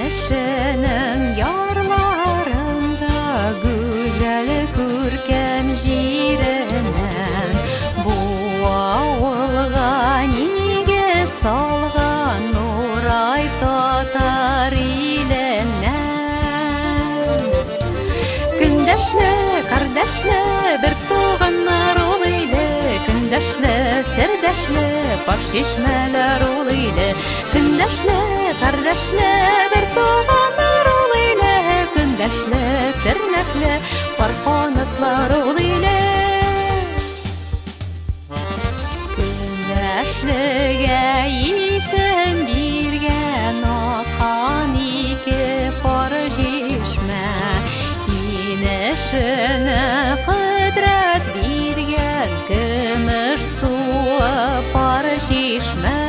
Инешенең ярларында гүзәл күркәм җиреннән бу авылга нигез салган Нурай татар иленнән. Көндәшле, кардәшле, бер туганнар ул иле, көндәшле, сердәшле, пар чишмәләр ул иле. Көндәшле, кардәшле, бер туганнар ул иле, көндәшле, тернәкле, пар канатлар ул иле. Көндәшлегә исем биргән аккан ике пар чишмә, инешенә кодрәт биргән көмеш суы пар чишмә.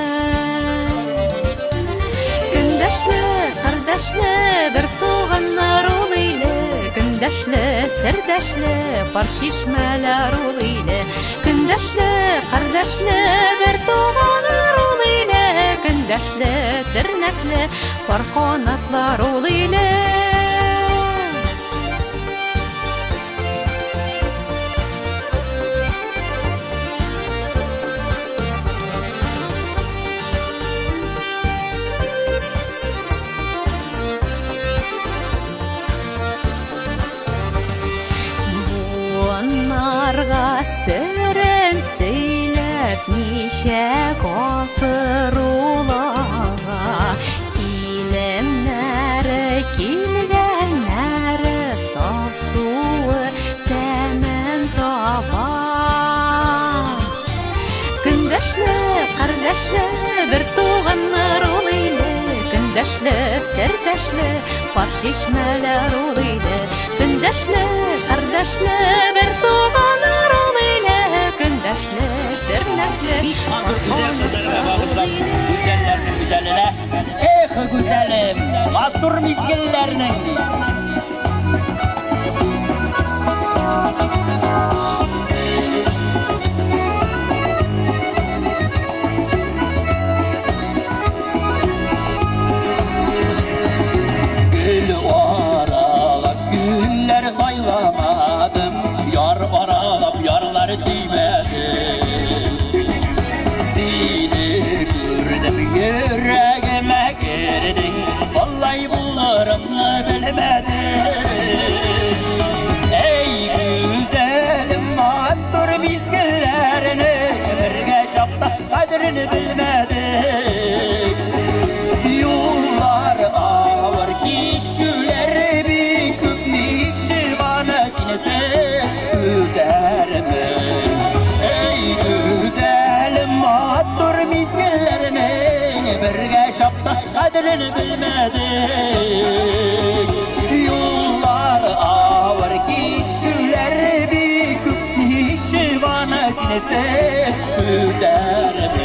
Көндәшле, кардәшле, бер туганнар ул иле, көндәшле, сердәшле, пар чишмәләр ул иле. Көндәшле, кардәшле, бер туганнар ул иле, көндәшле, тернәкле, пар канатлар ул иле. Буыннарга серен сөйләп ничә гасыр улага, килемнәре килгәннәре саф суы тәмен таба. Көндәшле, кардәшле, бер туганнар ул иле, көндәшле, сердәшле, пар чишмәләр ул иле. Көндәшле, кардәшле, бер туганнар ул иле, көндәшле, тернәкле, пар канатлар ул иле. Гүзәлләрнең гүзәленә, эх, гүзәлем, матур мизгелләрнең, ди. Гөл аралап, гөлләр сайламадым, яр аралап, ярлар сөймәдем. Сине күрдем, йөрәгемә кердең, алай булырымны белмәдем. Эй, гүзәлем, матур мизгелләрне бергә чакта кадерен белмәдек. Юллар авыр, кичүләр бик күп, ничек аны синсез үтәрмен? Эй, гүзәлем, матур мизгелләрнең бергә чакта кадерен белмәдек. Юллар авыр, кичүләр бик күп, ничек аны синсез үтәрмен?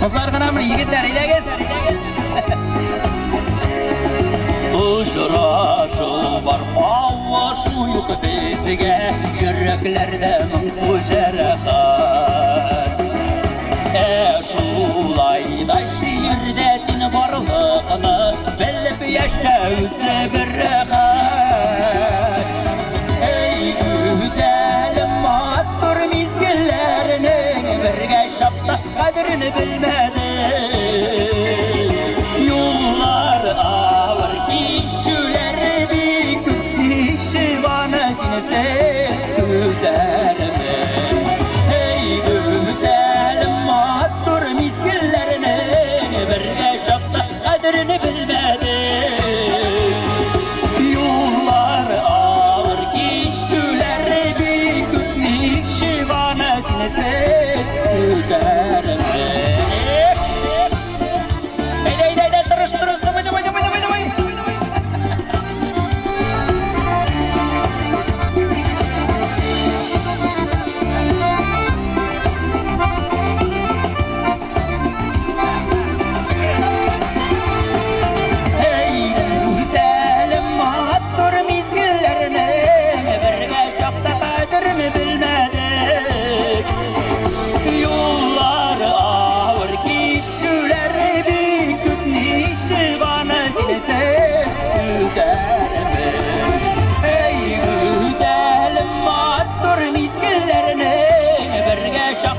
Кызлар гынамы, егетләр, әйдәгез. Очрашу бар, кавышу юк безгә, йөрәкләрдә моңсу җәрәхәт. Ә шулай да җирдә син барлыкны белеп яшәү үзе бер рәхәт. Эй, гүзәлем, матур мизгелләрнең бергә чакта кадерен белмәдек. Юллар авыр, кичүләр бик күп, ничек аны синсез үтәрмен? Эй, гүзәлем, матур мизгелләрнең бергә чакта кадерен белмәдек. Юллар авыр, кичүләр бик күп, ничек аны синсез үтәрмен? Әйдә, әйдә, әйдә, тырыш, тырыш, давай, давай, давай, давай, давай.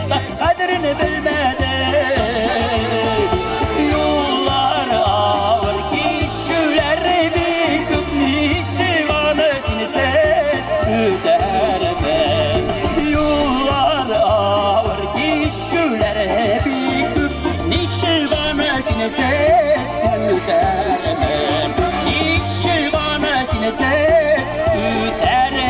башта кадерен белмәдек. Юллар авыр, кичүләр бик күп, ничек аны синсез үтәрмен. Юллар авыр, кичүләр бик күп, ничек аны синсез үтәрмен. Ничек аны синсез үтәрмен.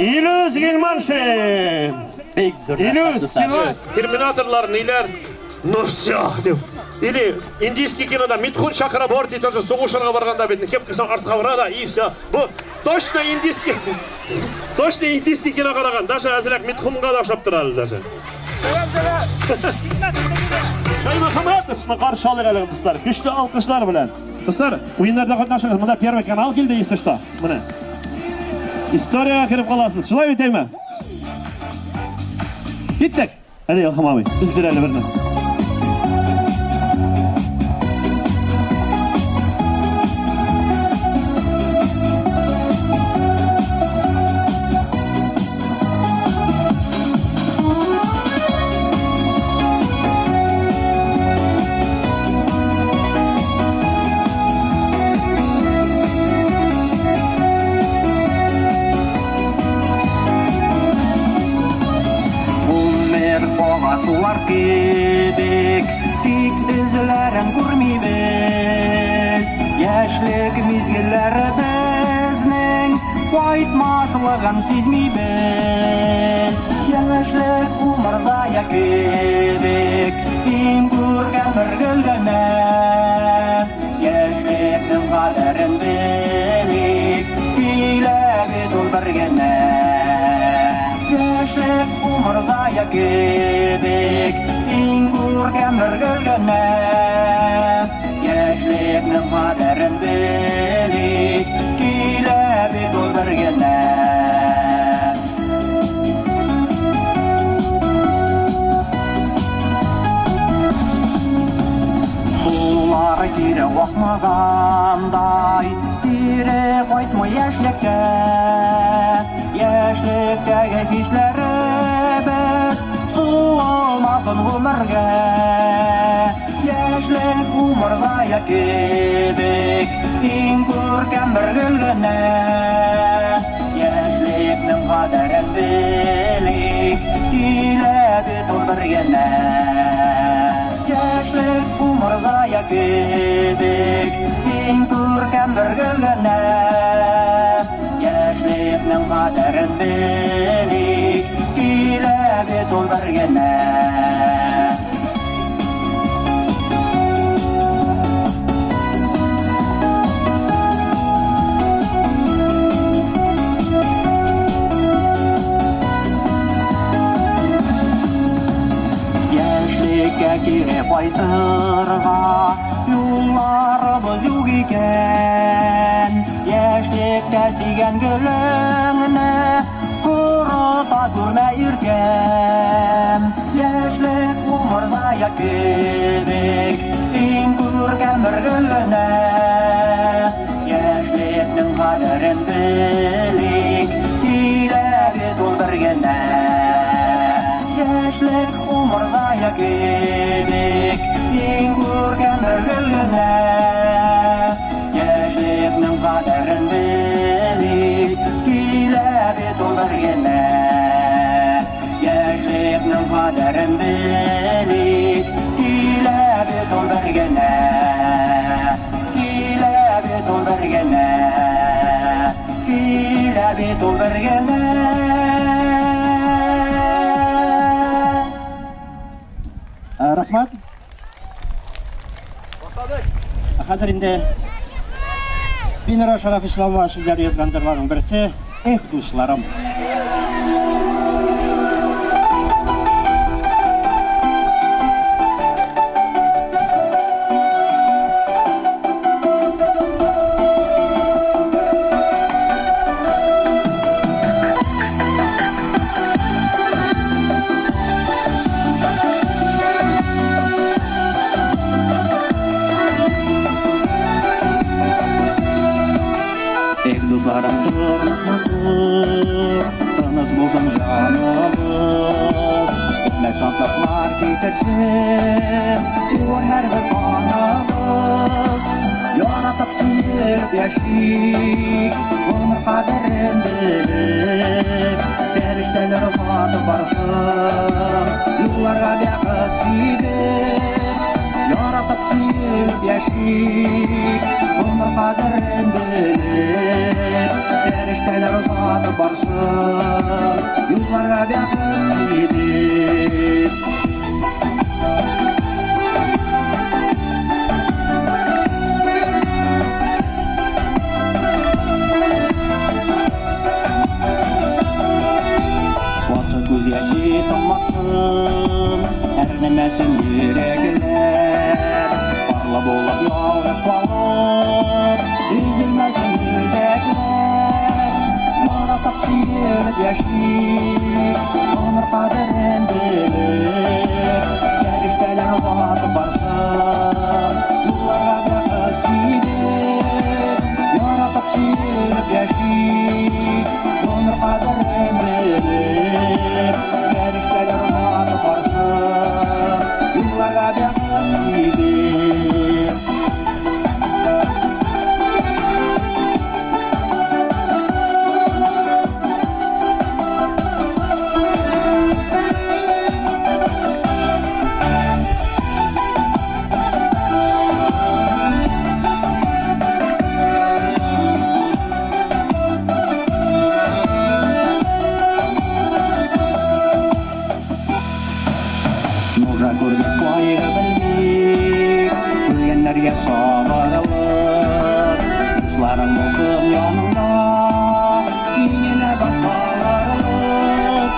Илүс Гилманшин! Бик зур рәхмәт, Илүс, дуслар. сиңа терминаторлар ниләр? Ну все, дип. Или индийский кинода Митхун Чакраборти тоже сугышырга барганда бит кепкасын артка бора да и все. Бу точно индийский точно индийский кино караган. Даже әзрәк Митхунга да ошап тора әле даже. Шаймөхәммәтовны каршы алыйк әле, дуслар. Көчле алкышлар белән. Дуслар, уеннарда катнашыгыз. Монда Первый канал килде, если что. Менә. Историягә кереп каласыз. Шулай бит, әйме? Киттек. Әйдә, Илһам абый, өздер әле берне. Гомер ага сулар кебек, тик эзләрен күрмибез. Яшьлек мизгелләре безнең кайтмаслыгын сизмибез. Яшьлек умырзая кебек, иң күркәм бер гөл генә. Яшьлекнең кадерен белик, килә бит ул бер генә. Яшьлек умырзая кебек, иң күркәм бер гөл генә. Яшьлекнең кадерен белик, килә бит ул бер генә. Сулар кире акмагандай, кире кайтмый яшьлеккә. Яшьлектәге хисләребез суылмасын гомергә. Яшьлек умырзая кебек, иң күркәм бер гөл генә. Яшьлекнең кадерен белик, килә бит ул бер генә. Яшьлек умырзая кебек, иң күркәм бер гөл генә. Яшьлекнең кадерен белик, килә бит ул бер генә. Яшьлеккә кире кайтырга юлларыбыз юк икән. Яшьлектә сөйгән гөлеңне корыта күрмә, иркәм. Яшьлек умырзая кебек, иң күркәм бер гөл генә. Яшьлекнең кадерен белик, килә бит ул бер генә. Яшьлек умырзая кебек, иң күркәм бер гөл генә. Яшьлекнең кадерен белик, килә бит ул бер генә. Яшьлекнең кадерен белик, килә бит ул бер генә. Килә бит ул бер генә. Килә бит ул бер генә. Рәхмәт. Хәзер инде Винера Шараф Исламова сүзләр язган җырларның берсе Эх, дусларым. Эх, дусларым, Ватаныбыз. Бетмәс шатлыклар китерсен туган һәрбер анабыз. Яратып сөеп яшик, гомер кадерен белеп, фәрештәләр озатып барсын, юлларга бәхет сибеп. Яратып сөеп яшик, гомер кадерен белеп, фәрештәләр озатып барсын, юлларга бәхет сибеп. Ватса күз яше таммасын, әрнемәсен йөрәкләр. Парлы булып ялгыз калып, өзелмәсен үзәкләр. Яратып сөеп яшик, гомер кадерен белеп, фәрештәләр озатып барсын, юлларга бәхет сибеп. Яратып сөеп яшик, гомер кадерен белеп, фәрештәләр озатып барсын, юлларга бәхет сибеп. Нужа күрдек, кайгы белмик, үлгәннәргә сабырлык. Дусларың булсын яныңда, киңенә башкаларлык.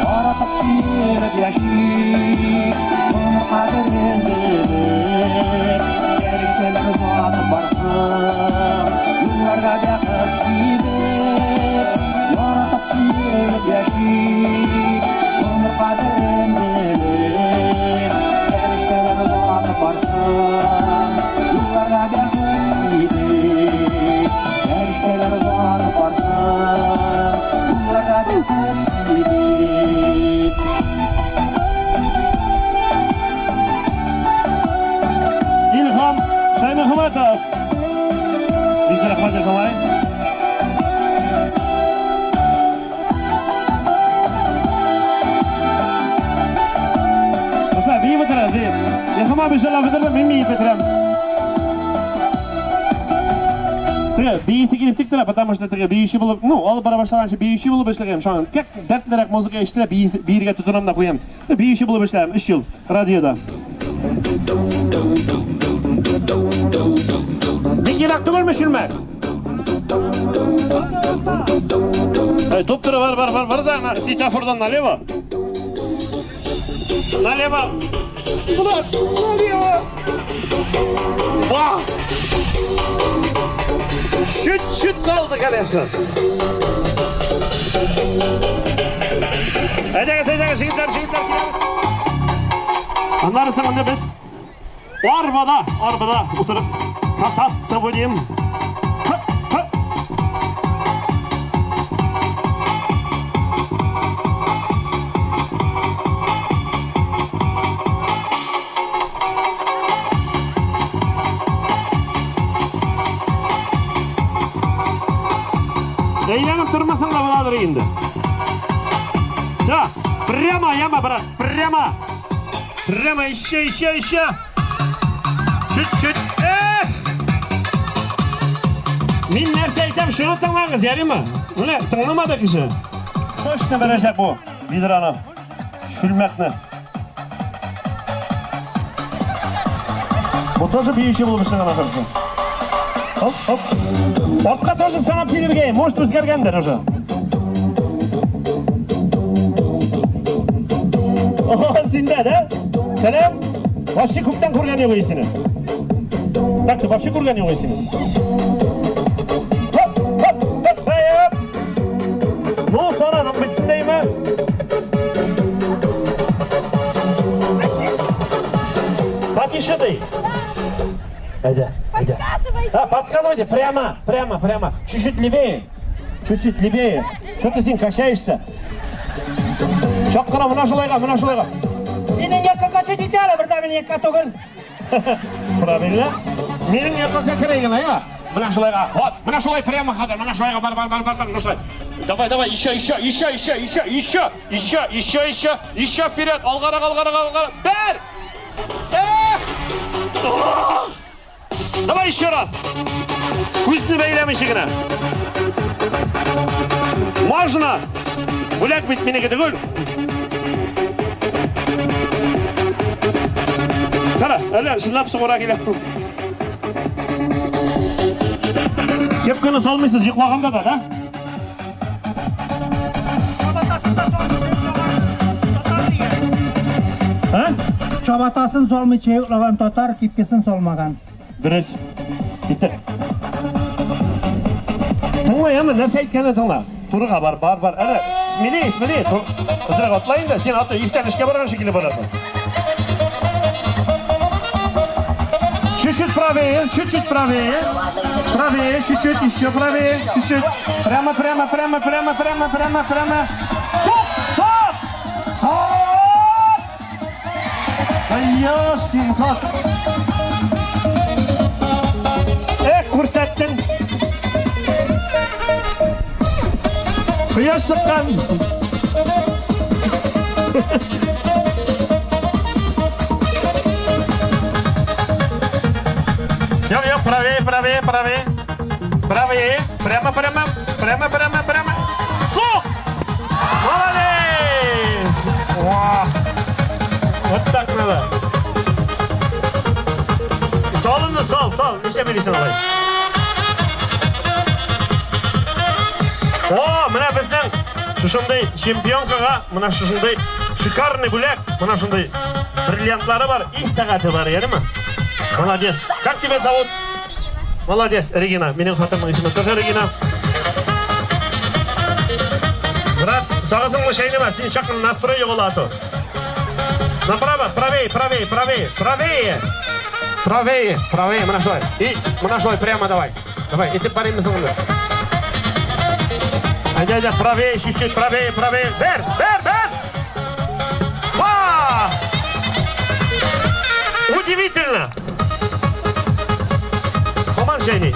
Яратып сөеп яшик, гомер кадерен белеп, фәрештәләр озатып барсын, юлларга бәхет сибеп. Яратып сөеп яшик, гомер кадерен белеп, фәрештәләр озатып барсын, юлларга бәхет сибеп. Фәрештәләр озатып барсын, юлларга бәхет сибеп. Илһам Шаймөхәммәтов. Бик рәхмәт, Илһамай. Дуслар, биеп утырабыз, биеп. Илһам абый җырлап бетерде, мин биеп бетерәм. Теге биисе килеп тик тора, потому что теге биюче булып, ну, алып бара башлаганчы биюче булып эшләгән. Шуңа как дәртлерәк музыка ишетелә, биергә тотынам да куям. Биюче булып эшләдем 3 ел радиода. Бик ерак түгелме чүлмәк? Эй, туп-туры бар, бар, бар, бар да, на светофордан налево. Налево. Брат, налево. Ба! Чуть-чуть калды, конечно. Әйдәгез, әйдәгез, егетләр, егетләр, киләбез. Аннары соң инде без арбада, арбада утырып кататься будем. Һы, һы. Әйләнеп тормасаң да буладыр инде. Все, прямо, яма, брат, прямо. Прямо, еще, еще, еще. Чуть-чуть. Эх! Мин нәрсә әйтәм, шуны тыңлагыз, ярыймы? Менә тыңламады кеше. Точно бәрәчәк бу ведраны. Чүлмәкне. Бу тоже биюче булып эшләгән ахрысы. Хоп, хоп. Артка тоже санап килергә, может үзгәргәндер уже. Ого, синдә, да? Сәлам. Вообще күптән күргән юк сине. Так ты вообще күргән юк сине. Хоп, хоп, хоп, хоп. Ну, санадың бөтенләйме? Потише ты. Әйдә, әйдә. А, подсказывайте, прямо, прямо, прямо. Чуть-чуть левее. Чуть-чуть левее. Что ты с ним качаешься? Чак кына менә шулайга, менә шулайга. Синең якка качып китә әле, бер дә минем якка түгел. Правильно. Минем якка кәкрәй генә, әйме? Менә шулайга. Вот, менә шулай прямо хәзер, менә шулайга бар, бар, бар, бар, бар, менә шулай. Давай, давай, еще, еще, еще, еще, еще, еще, еще, еще, еще, еще вперед, алгарак, алгарак, алгарак. Бер! Эх! Давай еще раз. Күзне бәйләмичә генә. Можно. Бүләк бит минеке түгел. Кара, әле чынлап сугыра килә. Кепканы салмыйсыз йоклаганда да, да? А? Чабатасын салмыйча йоклаган татар кипкесен салмаган. Дөрес. Китер. Тыңла, яме, нәрсә әйткәнен тыңла. Турыга бар, бар, бар. Әнә, смелее, смелее. Кызрак атла инде. Син аты иртән эшкә барган шикелле барасың. Чуть-чуть правее, чуть-чуть правее. Правее, чуть-чуть, еще правее, чуть-чуть. Прямо, прямо, прямо, прямо, прямо, прямо, прямо. Стоп! Стоп! Стоп! Да ёшкин кот! Эх, күрсәттең! Кояш чыккан! Юк, юк, правее, правее, правее. Правее, прямо, прямо, прямо, прямо, прямо. Сук! Молодец! О! Вот так надо. Салыңны сал, сал. Нишләп йөрисең алай? О, менә безнең шушындый чемпионкага менә шушындый шикарный бүләк, менә шундый бриллиантлары бар и сәгате бар, ярыймы? Молодец. Как тебя зовут? Молодец, Регина. Минем хатынның исеме тоже Регина. Брат, сагызыңны чәйнәмә, син чак настрой югала а то. Направо, правее, правее, правее, правее. Правее, правее, менә шулай. И менә шулай прямо давай. Давай, итеп барыймы соң инде? Әйдә, әйдә, правее, чуть-чуть, правее, правее. Бер, бер, бер! Ва! Удивительно! Һаман чәйни.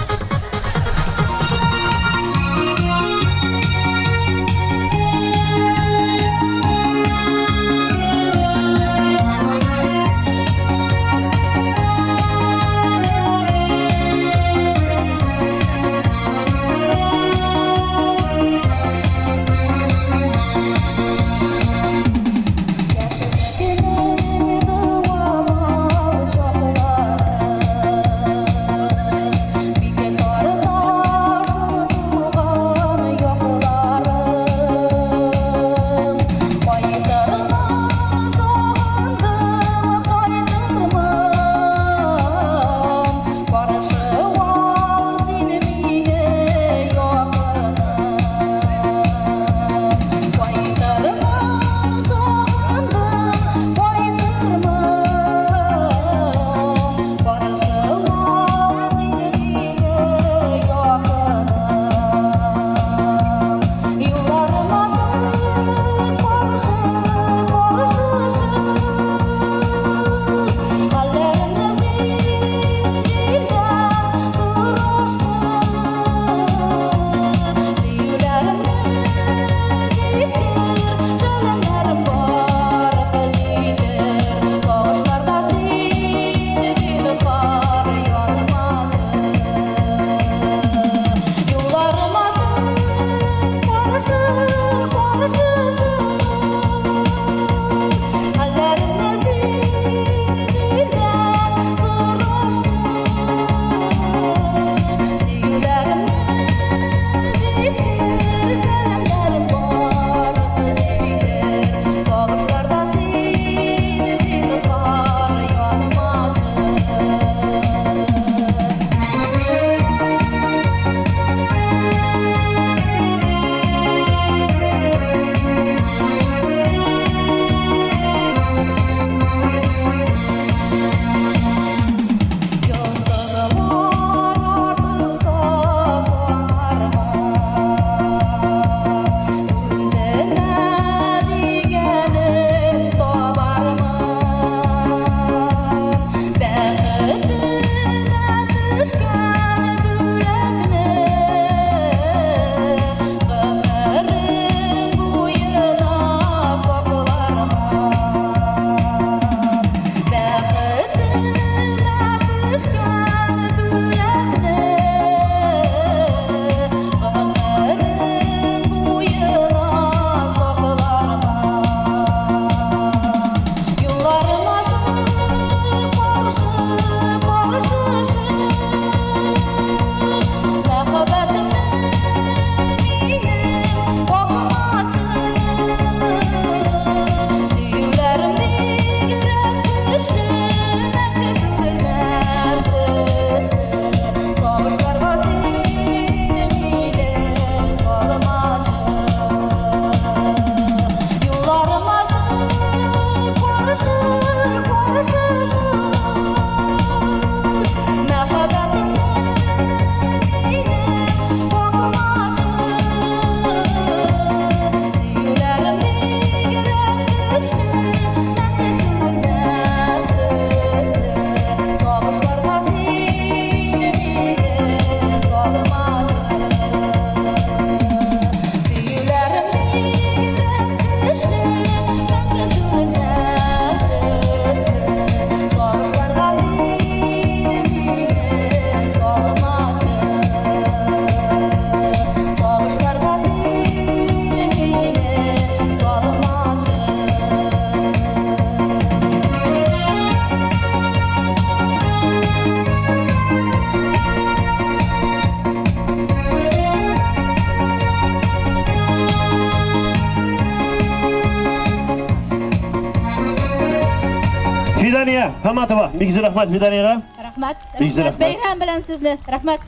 Фидания Хаматова, бик зур рәхмәт Фиданиягә. Рәхмәт. Бик зур Рәхмәт. рәхмәт. Бәйрәм белән сезне. Рәхмәт.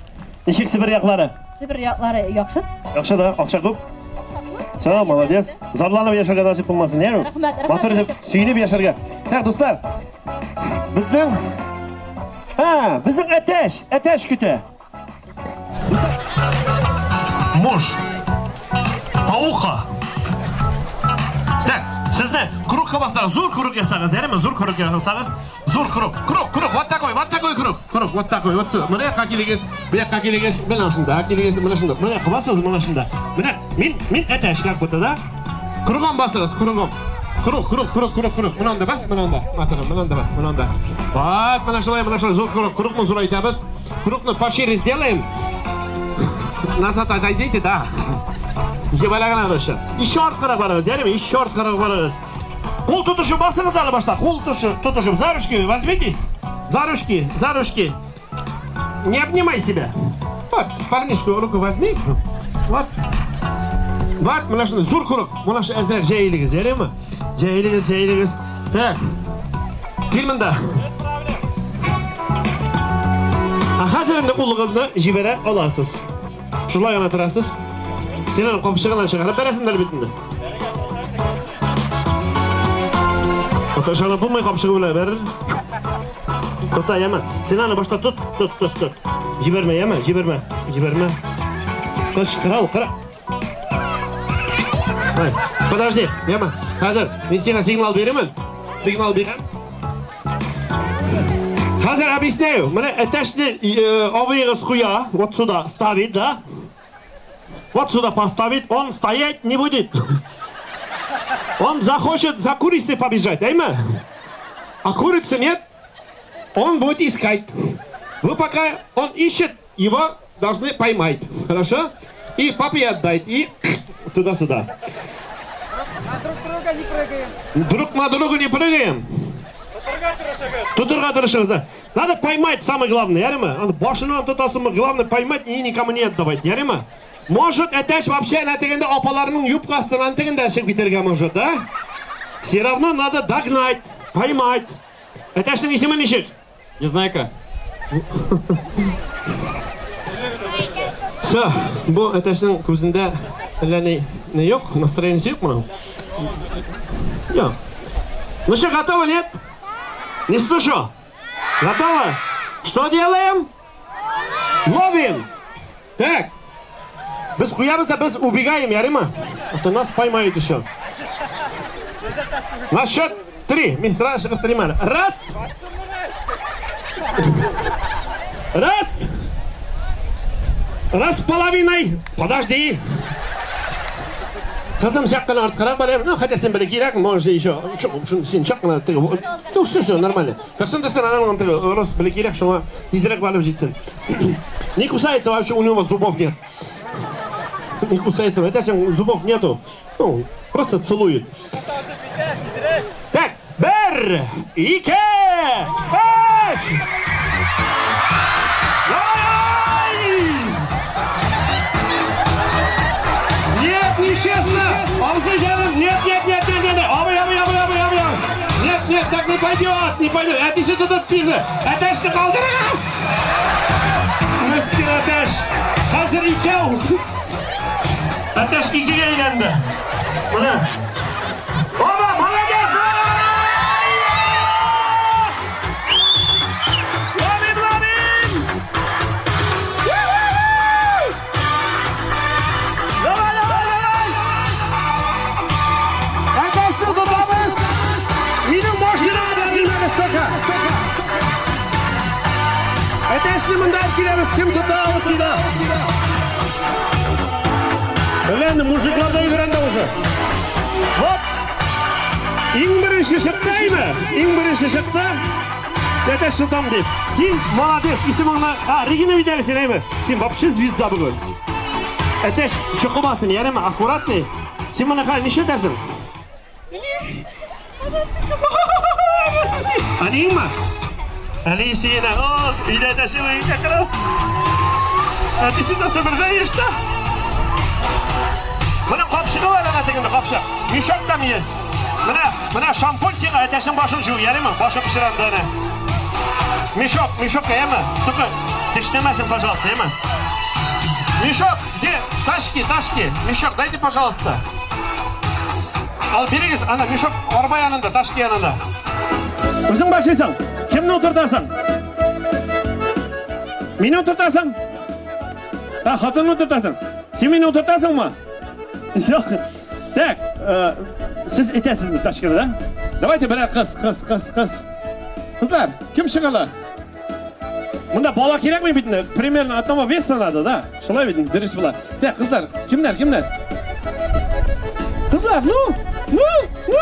Ничек Себер яклары? Себер яклары яхшы. Яхшы да, акча күп. Все, молодец. Зарланып яшәргә насыйп булмасын, яме? Рәхмәт, рәхмәт. Матур итеп, сөенеп яшәргә. Так, дуслар, безнең Ха, безнең әтәч, әтәч көтә. Муж. Паука. Так, сезне кругка бассагыз, зур круг ясагыз, яме? Зур круг ясагыз, зур круг. Круг, круг, вот такой круг. Круг, вот такой, вот сюда. Менә якка килегез, бу якка килегез, менә шунда килегез, менә шунда. Менә якка басыгыз, менә шунда. Менә мин, мин әтәч как будто, да? Кругом басыгыз, кругом. Круг, круг, круг, круг, круг. Менә анда бас, менә анда. Матурым, менә анда бас, менә анда. Вот, менә шулай, менә шулай зур круг. Кругны зурайтабыз. Кругны пошире сделаем. Назад отойдите, да. Ебаля гына дальше. Еще арткарак барыгыз, яме? Еще арткарак барыгыз. Кул тотышып басыгыз әле башта. Кул тотышып, за ручки возьмитесь. За ручки, за ручки. Не обнимай себя. Вот, парнишку руку возьми. Вот. Вот, менә шуны зур круг. Менә шу әзрәк җәелегез, ярыймы? Җәелегез, җәелегез. Так. Кил монда. Ә хәзер инде кулыгызны җибәрә аласыз. Шулай гына торасыз. Син аны капчыгыннан чыгарып бәрәсеңдер бит инде. Оташаны булмый капчыгы белән бәрер. Тота, яме. Син аны башта тот, тот, тот, тот. Җибәрмә, яме, җибәрмә, җибәрмә. Кычкыра ул, кыра. Ай, подожди, яме. Хәзер мин сиңа сигнал бирәмен. Сигнал бирәм. Хәзер объясняю. Менә әтәчне абыегыз куя, вот сюда ставит, да? Вот сюда поставит, он стоять не будет. Он захочет за курицей побежать, әйме? А курицы нет, он будет искать. Вы пока он ищет, его должны поймать. Хорошо? И папе отдать, и туда-сюда. Друг друга не прыгаем. Друг на друга не прыгаем. Тотырга тырышыгыз, да. Надо поймать, самое главное, ярыймы? Аны башыннан тотасыңмы, главное поймать и никому не отдавать, ярыймы? Может, әтәч вообще әнә тегендә апаларының юбкасыннан тегендә чыгып китәргә может, да? Все равно надо догнать, поймать. Әтәчнең исеме ничек? Незнайка. Все, бу әтәчнең күзендә әллә ни юк, настроениесе юк моның. Юк. Ну что, готовы, нет? Не слышу. Готовы? Что делаем? Ловим. Так. Без куябыз да без убегаем, ярыймы? А то нас поймают еще. На счет три. Мин сразу чыгып торыйм әле. Раз. Раз. Раз с половиной. Подожди. Кызым чак кына арткарак бар. Ну, хотя син бәләкәйрәк, может еще. Син чак кына теге. Ну, все, все, нормально. Торсын, торсын, аның теге рост бәләкәйрәк, шуңа тизрәк барып җитсен. Не кусается вообще, у него зубов нет. Не кусается, это же зубов нету. Ну, просто целует. Так, бер, ике, өч. Давай! Нет, нечестно! Абзый җаным, нет, нет, нет, нет, нет, нет, абый, абый, абый, абый, абый, абый. Нет, нет, так не пойдет, не пойдет. Әтисе тотып бирде. Әтәчне калдырыгыз! Мескен әтәч. Хәзер икәү. Әтәч икегә әйләнде. Менә. Оба, молодец! Ловим, ловим! Давай, давай, давай! Әтәчне тотабыз! Минем машинага да килмәгез только! Әтәчне монда алып киләбез, кем тота алып килә? Әле мужиклар да йөгерәндә уже. Вот! Иң беренче чыкты әйме? Иң беренче чыкты. Әтәч тотам дип. Син молодец, исемеңне, а, Регина бит әле син әйме? Син вообще звезда бүген. Әтәч чокымасын, ярыймы? Аккуратный. Син моны хәзер нишләтәсең? Әниеңме? Әнисе генә, о, өйдә әтәче как раз. Әтисе дә Себердә яшьтә. Менә капчыгы бар ана тегендә капчык. Мешок там есть. Менә, менә шампунь сиңа, әтәчнең башын җу, ярыймы? Башы пешерә анда әнә. Мешок, мешок, яме? Только тешләмәсен, пожалуйста, яме? Мешок, где? Ташки, ташки. Мешок, дайте, пожалуйста. Ал, бирегез, ана, мешок арба янында, ташки янында. Үзең башлыйсың. Кемне утыртасың? Мине утыртасың? Ә, хатынны утыртасың. Син мине утыртасыңмы? Юк. Так, э, сез әйтәсезме ташкины, да? Давайте берәр кыз, кыз, кыз, кыз. Кызлар, кем чыгала? Монда бала кирәкми бит инде. Примерно одного веса надо, да? Шулай бит инде, дөрес була. Так, кызлар, кемнәр, кемнәр? Кызлар, ну, ну, ну.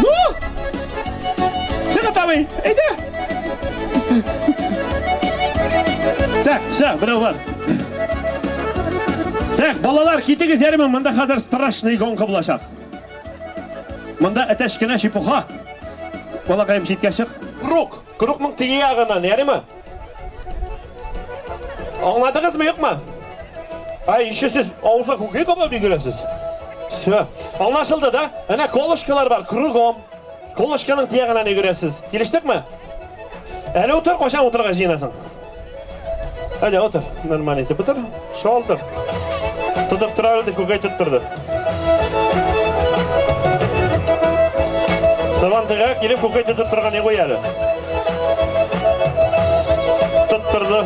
Ну! Чыгыт абый, әйдә. Так, все, берәү бар. Так, балалар, китегез ярыймы? Монда хәзер страшный гонка булачак. Монда әтәч кенә чепуха. Балакаем читкә чык. Круг, кругның теге ягыннан, ярыймы? Аңладыгызмы, юкмы? Ай, еще сез авызга күкәй кабып йөгерәсез. Все. Аңлашылды да? Әнә колышкалар бар, кругом. Колышканың тиягеннән йөгерәсез. Килештекме? Әле утыр, кайчан утырырга җыенасың? Әйдә, утыр. Нормально итеп утыр. Шалтыр. Тотып тора әле, күкәй тоттырды. Сабантуйга килеп күкәй тотып торган юк әле. Тоттырды.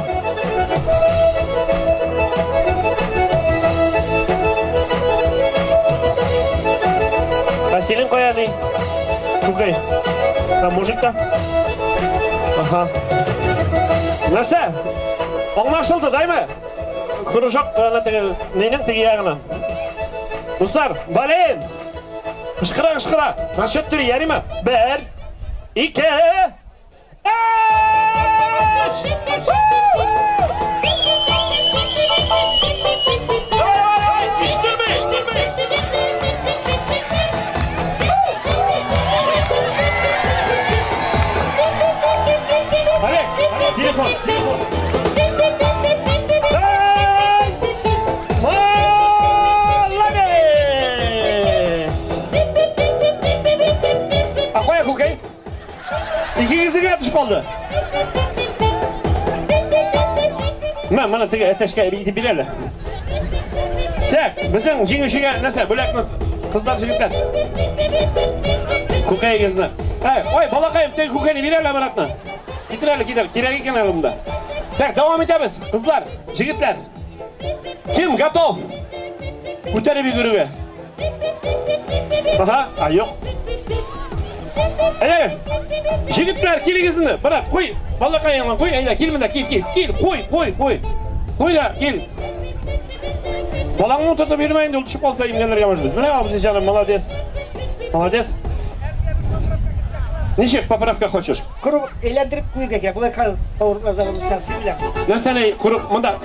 Ә синең кая ни? Күкәй. Ә мужикта? Ага. Нәрсә? Аңлашылды, дайме? Кружок ана теге нинең теге ягына. Дуслар, бален! Кычкыра, кычкыра. На счет три, ярыймы? Бер, ике, өч! Давай, давай, давай! Ишетелми! Олег, телефон, телефон. Эй! Молодец! А кая күкәй? Икегезнеке төшеп калды. Мә, моны теге әтәчкә итеп бир әле. Сәк, безнең җиңүчегә нәрсә, бүләкне кызлар, җегетләр. Күкәегезне. Әй, ой, балакаем, теге күкәйне бир әле обратно. Китер әле, китер, кирәк икән әле монда. Так, дәвам итәбез. Кызлар, җегетләр. Кем готов? Күтәреп йөгерүгә. Ага, а юк. Әйдәгез. Җегетләр, килегез инде. Брат, куй. Балакаеңны куй, әйдә, кил монда, кил, кил, кил, куй, куй, куй. Куй да, кил. Балаңны тотып йөрмә инде, ул төшеп калса имгәнергә может быть. Менә абзый җаным, молодец. Молодец. Ничек поправка хочешь? Круг әйләндереп куярга кирәк. Болай хәзер поворотларда Нәрсәне круг монда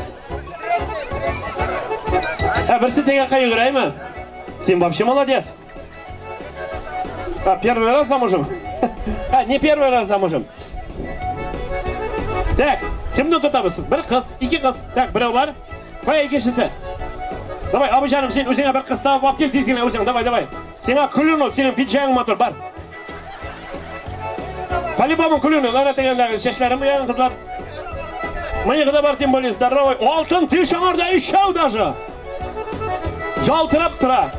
Ә берсе теге якка йөгерәме? Син вообще молодец. А, первый раз замужем? А, не первый раз замужем. Так, кемне тотабыз? Бер кыз, ике кыз. Так, берәү бар. Кая икенчесе? Давай, абый җаным, син үзеңә бер кыз табып алып кил тиз генә үзең. Давай, давай. Сиңа көлүн ул, синең пиджагың матур, бар. По-любому көлүн ул, ана дигәндәге чәчләрен буяган кызлар. Мыегы да бар, тем более здоровый. Алтын теш аңарда өчәү даже. Ялтырап тора.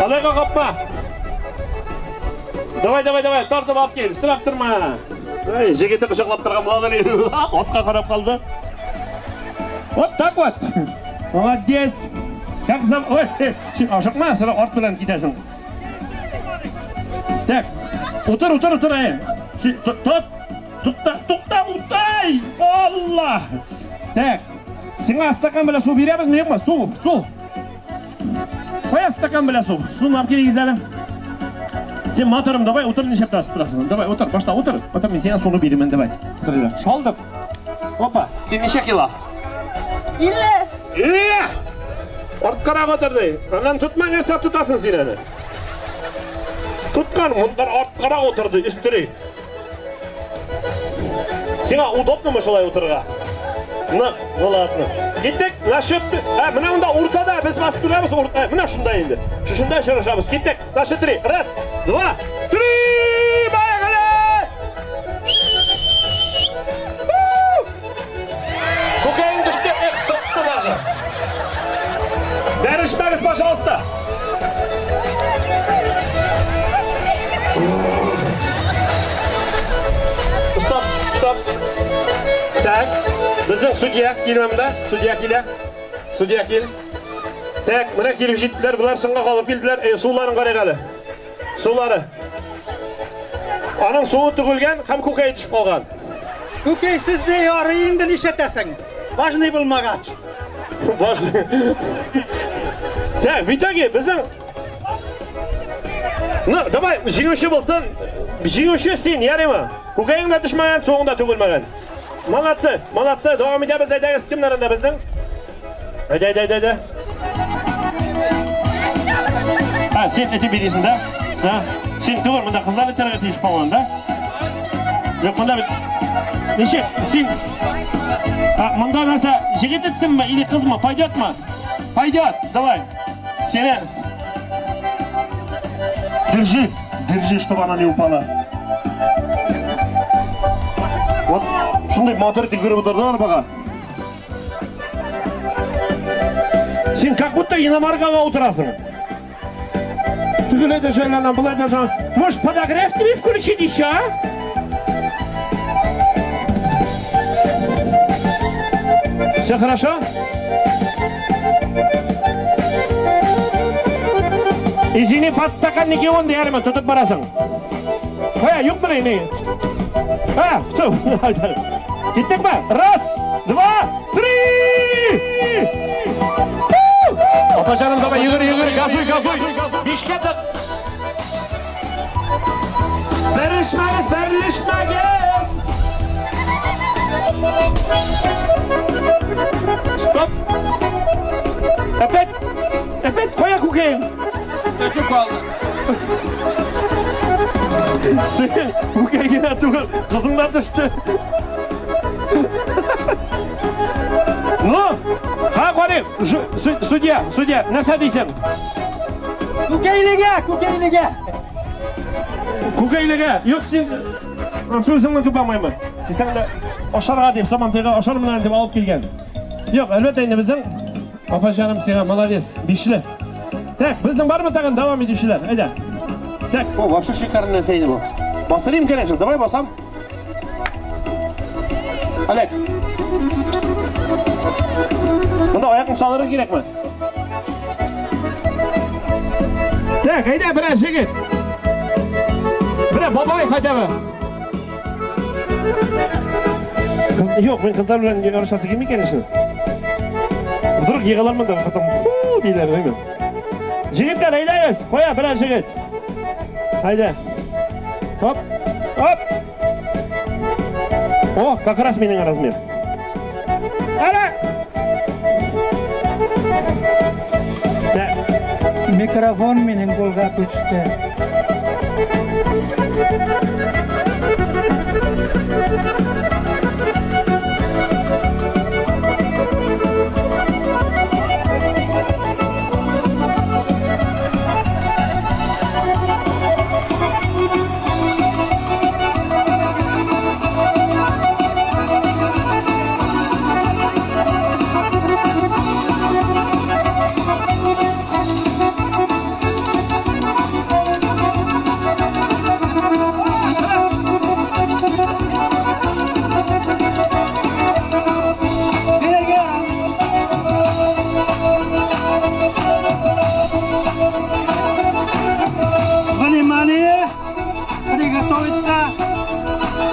Алайга капма. Давай, давай, давай, тартып алып кил, сорап торма. Эй, җегете кочаклап торган буладыр. Аска карап калды. Вот так вот. Молодец. Как зовут? Ой, син ашыкма, син арт белән китәсең. Так, утыр, утыр, утыр, әй. Тот, тукта, тукта, утай! Алла! Так, сиңа стакан белән су бирәбезме, юкмы? Су, су. Кая стакан белән су? Суны алып килегез әле. Син моторым, давай утыр, нишләп торасың? Давай, утыр, башта утыр. Потом мин сиңа суны бирермен, давай. Утыр, шалдык. Опа, син ничә кило? 50. 50! Арткарак утыр ди. Аннан тотма нәрсә тотасың син әле. Тоткан, мондан арткарак утыр ди, өстери. Сиңа удобнымы шулай утырырга? Нык, ну ладно. Киттек, насчет... Ә, менә монда уртада. без басып торабыз, урта. Менә шунда инде. Шушында очрашабыз. Киттек. На счет три. Раз, два, три! Поехали! Күкәең төште, эх, сытты даже. Бәрелешмәгез, пожалуйста. Стоп, стоп. Так, безнең судья килә монда, судья килә. Судья кил. Так, менә килеп җиттеләр, болар соңга калып килделәр. Э, суларын карыйк әле. Сулары. Аның суы түгелгән һәм күкәе төшеп калган. Күкәйсез дә ярый инде нишләтәсең? Важный булмагач. Важный. Так, в итоге безнең Ну, давай, җиңүче булсын. Җиңүче син, ярыймы? Күкәең дә төшмәгән, суың да түгелмәгән. Молодцы, молодцы. Дәвам итәбез, әйдәгез, кемнәр анда безнең? Әйдә, әйдә, әйдә, әйдә. А, син этеп биресең, да? Сә? Син түгел, монда кызлар итәргә тиеш, по-моему, да? Юк, монда бит. Ничек? Син А, монда нәрсә, җегет итсенме или кызмы? Пойдетмы? Пойдет, давай. Сине Держи, держи, чтобы она не упала. Вот, шундый матур итеп йөреп утырды арбага. Син как будто иномаркага утырасың. Тегеләй дә җайлана, болай да җайлана. Может, подогрев тебе включить еще, а? Все хорошо? Извини, подстаканники он диярмен, тотып барасың. Э, юк менә ни? А, все, Киттекме? Раз, два, три! Апа җаным, давай, йөгер, йөгер, газуй, газуй. Бишкә тык. Бәрелешмәгез, бәрелешмәгез. Стоп. Опять, опять кая күкәең? Төшеп калды. Син күкәй генә түгел, кызың да төште. Ну, ха, карыйк, судья, судья, нәрсә дисең? Күкәйлегә, күкәйлегә. Күкәйлегә, юк син сүзеңне көтә алмаймын. Дисәң дә ашарга дип, Сабантуйга ашармын әле дип алып килгән. Юк, әлбәттә инде безнең апа җаным сиңа молодец, бишле. Так, безнең бармы тагын дәвам итүчеләр? Әйдә. Так, о, вообще шикарный нәрсә иде бу. Басырыйм, конечно, давай басам. Олег. Монда аякны салырга кирәкме? Так, әйдә, берәр җегет. Берәр бабай хотя бы. Кыз, юк, мин кызлар белән ярышасы килми, конечно. Вдруг егылырмын да, потом фу диләр, димме? Җегетләр, әйдәгез, кая берәр җегет. Әйдә. Хоп, хоп. О, как раз минем размер. Әнә! Так, Микрофон минем кулга күчте. Внимание! Приготовиться!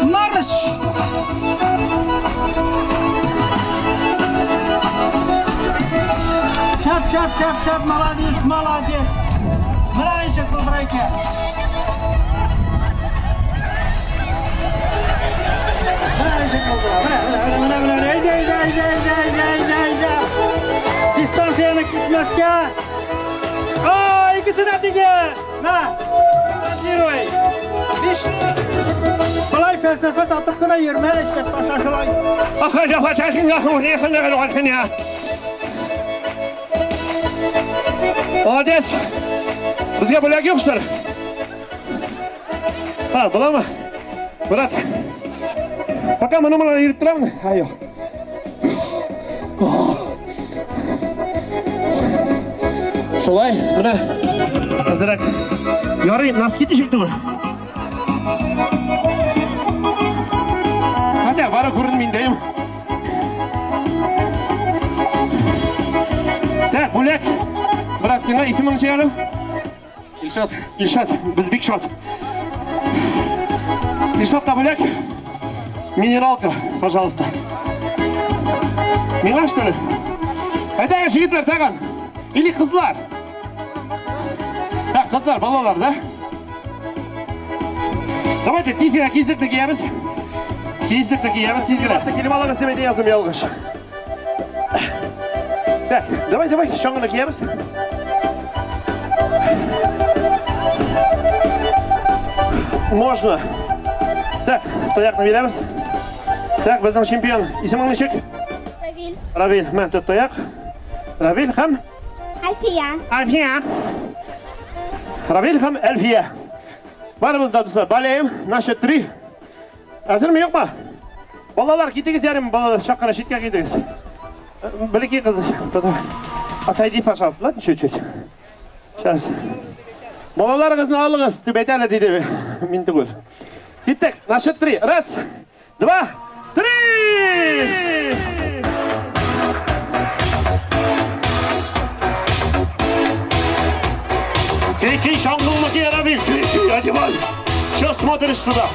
Марш! Шәп, шәп, шәп, шәп, молодец, молодец! Менә ничек булдыра икән. Менә ничек булдыра. Менә, менә, менә, менә, менә, менә. Әйдә, әйдә, әйдә, әйдә, әйдә, әйдә, әйдә. Дистанцияне китмәскә. А, икесе дә тигез. На, транслируй. Биш. Болай фәлсәфә сатып кына йөрмә, эшләп таша шулай. Молодец. Безгә бүләк юк, что ли? А, буламы? Брат. Пока моны моны йөреп торамын. А, юк. Шулай, менә әзрәк. Ярый, носки тишек түгел. Хәтә бары күренми инде. Так, бүләк. Брат, сиңа исемең ничек әле? Илшат. Илшат, без бик шат. Илшатка бүләк. Минералка, пожалуйста. Миңа, что ли? Әйдәгез, егетләр, тагын. Или кызлар. Так, кызлар, балалар, да? Давайте тиз генә киздекне киябез. Киздекне киябез, тиз генә. Килеп алыгыз дип әйтә яздым ялгыш. Так, давай, давай, чаңгыны киябез. Можно. Так, таякны бирәбез. Так, безнең чемпион. Исемең ничек? Равиль. Равиль, мә, тот таяк. Равиль һәм Альфия. Альфия. Равиль һәм Әлфия. Барыбыз да, дуслар, болеем. На счет три. Әзерме, юкмы? Балалар, китегез ярым, балалар, чак кына читкә китегез. Бәләкәй кыз, отойди, пожалуйста, ладно, чуть-чуть. Сейчас. Балаларыгызны алыгыз, дип әйтә әле, диде. Мин түгел. Киттек, на счет три. Раз, два, три! Крики, чаңгыңны ки, Равиль, крики, одевай. Че смотришь сюда?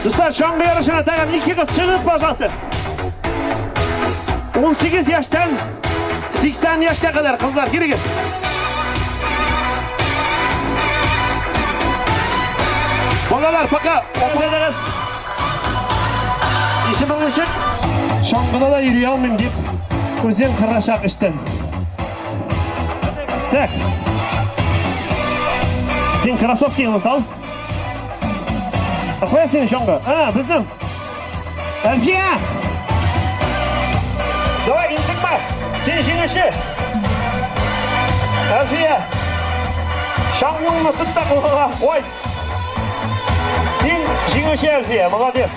Дуслар, чаңгы ярышына тагын ике кыз чыгыгыз, пожалуйста. 18 яшьтән 80 яшькә кадәр кызлар килегез. Балалар, пока опыгыз. Исемең ничек? Чаңгыда да йөри алмыйм дип, үзең кырачак эштән. Так. Син кроссовкиңны сал. Кая синең чаңгы? А, безнең. Әлфия! Давай, интекмә! Син җиңүче! Әлфия! Чаңгыңны тот та кулыңа куй. Син җиңүче, Әлфия, молодец.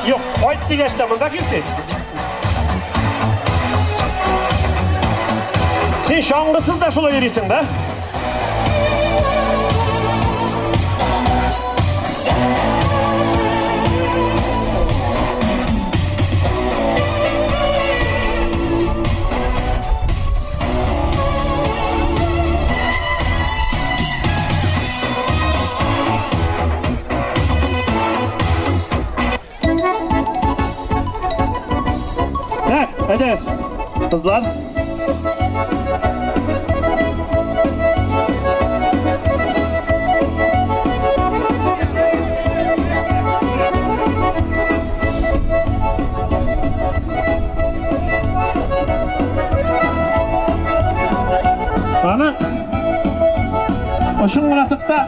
Юк, кайт дигәч тә монда килсен. Син чаңгысыз да шулай йөрисең, да? Так, әйдәгез, кызлар. Аны очын гына тот та.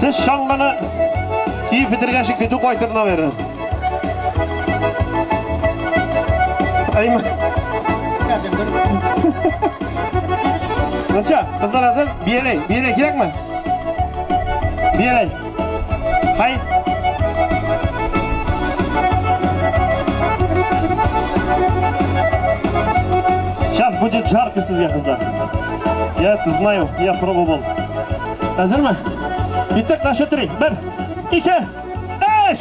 Сез чаңгыны киеп бетергәнче көтү кайтыр, наверное. Әйме. Ничә, кызлар әзер? Бияләй, бияләй кирәкме? Бияләй. Хай. Сейчас будет жарко сезгә, кызлар. Я это знаю, я пробовал. Әзерме? Киттек, на счет три. Бер, ике, өч!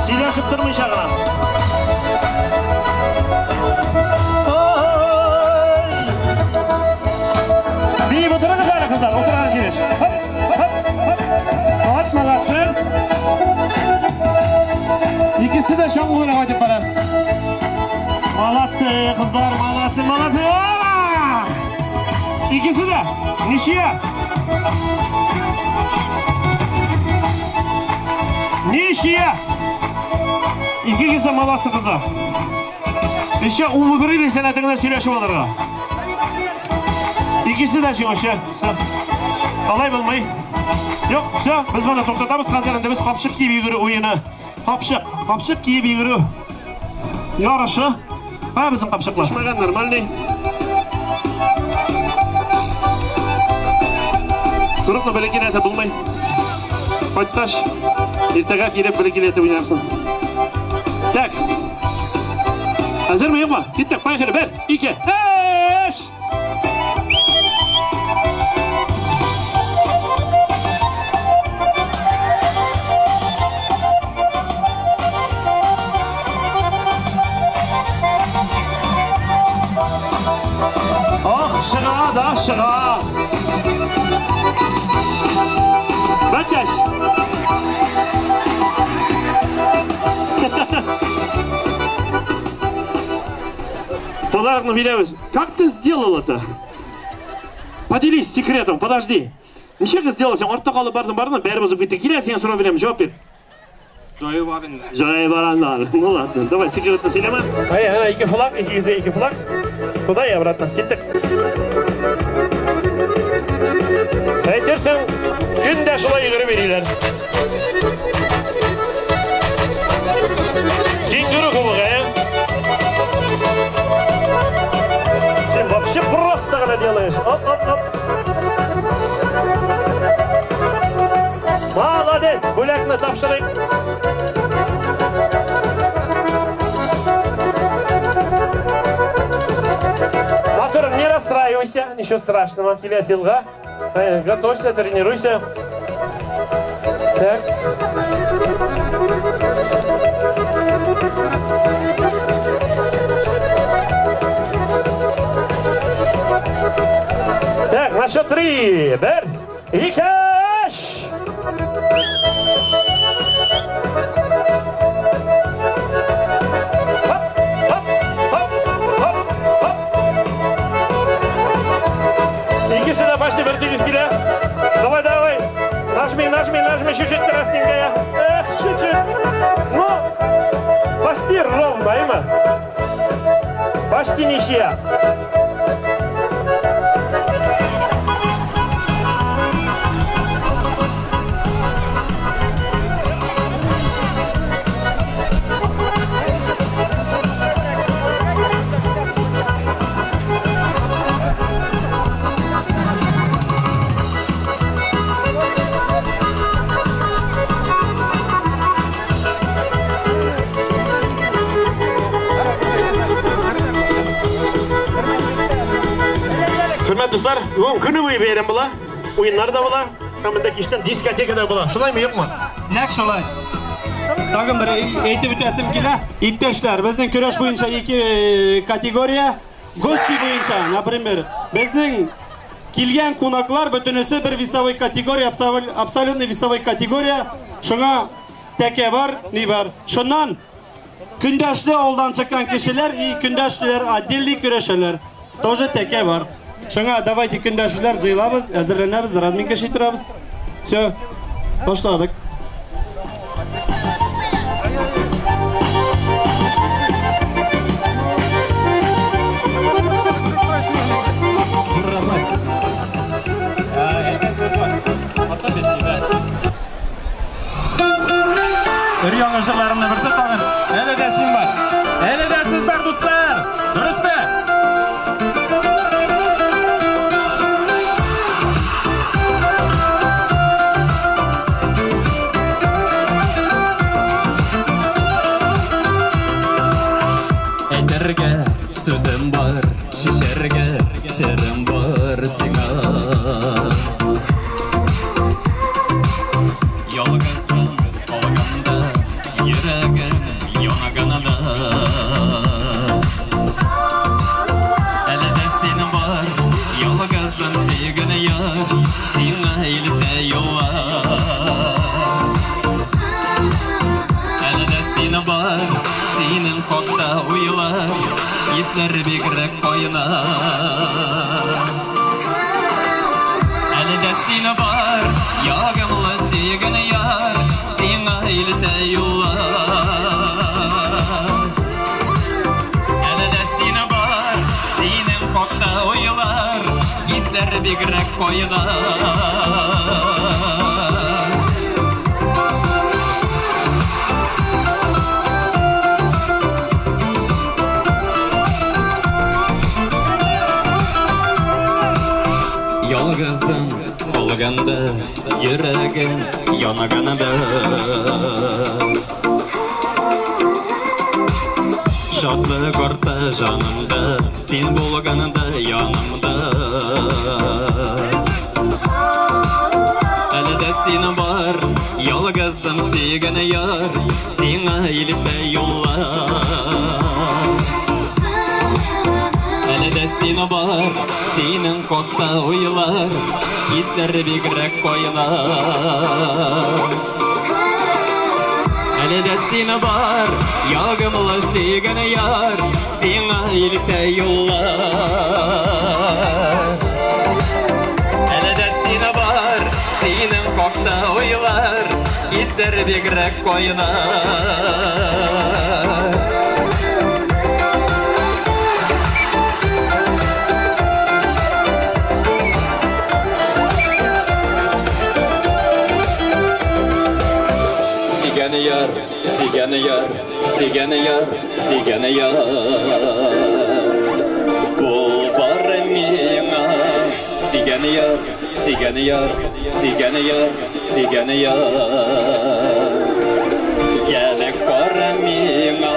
Сөйләшеп тормыйча гына. Ай! Биеп утырыгыз әле, кызлар, утырган килеш. Хоп, хоп, хоп. Вот, молодцы. Икесе дә чаңгы белән кайтып бара. Молодцы, кызлар, молодцы, молодцы. Ора! Икесе дә. Ничья. Ничья. Икегез дә молодцы, кызлар. Еще умудрились сәләтеңне сөйләшеп алырга. Икесе дә җиңүче. Все. Алай булмый. Юк, все, без моны туктатабыз. Хәзер инде без капчык киеп йөгерү уены. Капчык, капчык киеп йөгерү ярышы. Кая безнең капчыклар? Төшмәгән, нормальный. Курыкны бәләкәйләтеп булмый. Кайткач, иртәгә килеп бәләкәйләтеп уйнарсың. Так. Әзерме, юкмы? Киттек, поехали. Бер, ике, өч! Ах, чыга да чыга. Бәтәш. Подарокны бирәбез. Как ты сделал это? Поделись секретом, подожди. Ничек сделал син? Артта калып бардың, бардың, бәрі бозып китте. Килә, сиңа сорау бирәм, җавап бир. Җае бар инде. Җае бар аннан. Ну ладно, давай секретны сөйләмә. Әй, әнә ике флаг, икегезгә ике флаг. Туда и обратно. Киттек. Әйтерсең, көн дә шулай йөгереп йөриләр. Кенгуру кубогы, ә? Син вообще просто гына делаешь. Оп, оп, оп. Молодец! Бүләкне тапшырыйк. Матур, не расстраивайся, ничего страшного. Киләсе елга. Готовься, тренируйся. Так. Так, на счет три. Бер, ике, өч. Хоп, хоп, хоп, хоп, хоп. Икесе дә почти бер тигез килә. Давай, давай. Нажми, нажми, нажми, чуть-чуть красненькая. Эх, чуть-чуть. Ну, почти ровно, әйме? Почти ничья. Хөрмәтле дуслар, бүген көне буе бәйрәм була, уеннар да була, һәм монда кичтән дискотека да була. Шулаймы, юкмы? Нәкъ шулай. Тагын бер әйтеп үтәсем килә. Иптәшләр, безнең көрәш буенча ике категория. Гости буенча, например, безнең килгән кунаклар бөтенесе бер весовой категория, абсолютный весовой категория. Шуңа тәкә бар, ни бар. Шуннан көндәшле алдан чыккан кешеләр и көндәшлеләр отдельный көрәшәләр. Тоже тәкә бар. Шуңа давайте көндәшлеләр җыелабыз, әзерләнәбез, разминка торабыз. Все, башладык. Өр-яңа җырларымның берсе тагын. Әле дә син бар. Әле дә сез бар, дуслар. Дөресме? Әйтергә сүзем бар, чишәргә серем бар сиңа. Ялгызым калганда, йөрәгем янганда. Әле дә син бар, ялгызым сөйгән яр, сиңа илтә юллар. Әле дә син бар, уйлар, Исләр бигрәк кайнар. Әле дә син бар, ягымлы сөйгән яр, Сиңа илтә юллар. Әле дә син бар, синең хакта уйлар, Исләр бигрәк кайнар. Ялгызым калганда, йөрәгем янганда. Шатлык арта җанымда, син булганда янымда. Әле дә син бар, ялгызым сөйгән яр, сиңа илтә юллар. Әле дә син бар, синең хакта уйлар, хисләр бигрәк кайнар. Әле дә син бар, ягымлы сөйгән яр, сиңа илтә юллар. Әле дә син бар, синең хакта уйлар, хисләр бигрәк кайнар. Сөйгән яр, сөйгән яр, сөйгән яр, сөйгән яр. Ул бар миңа. Сөйгән яр, сөйгән яр, сөйгән яр, сөйгән яр. Янә кара миңа.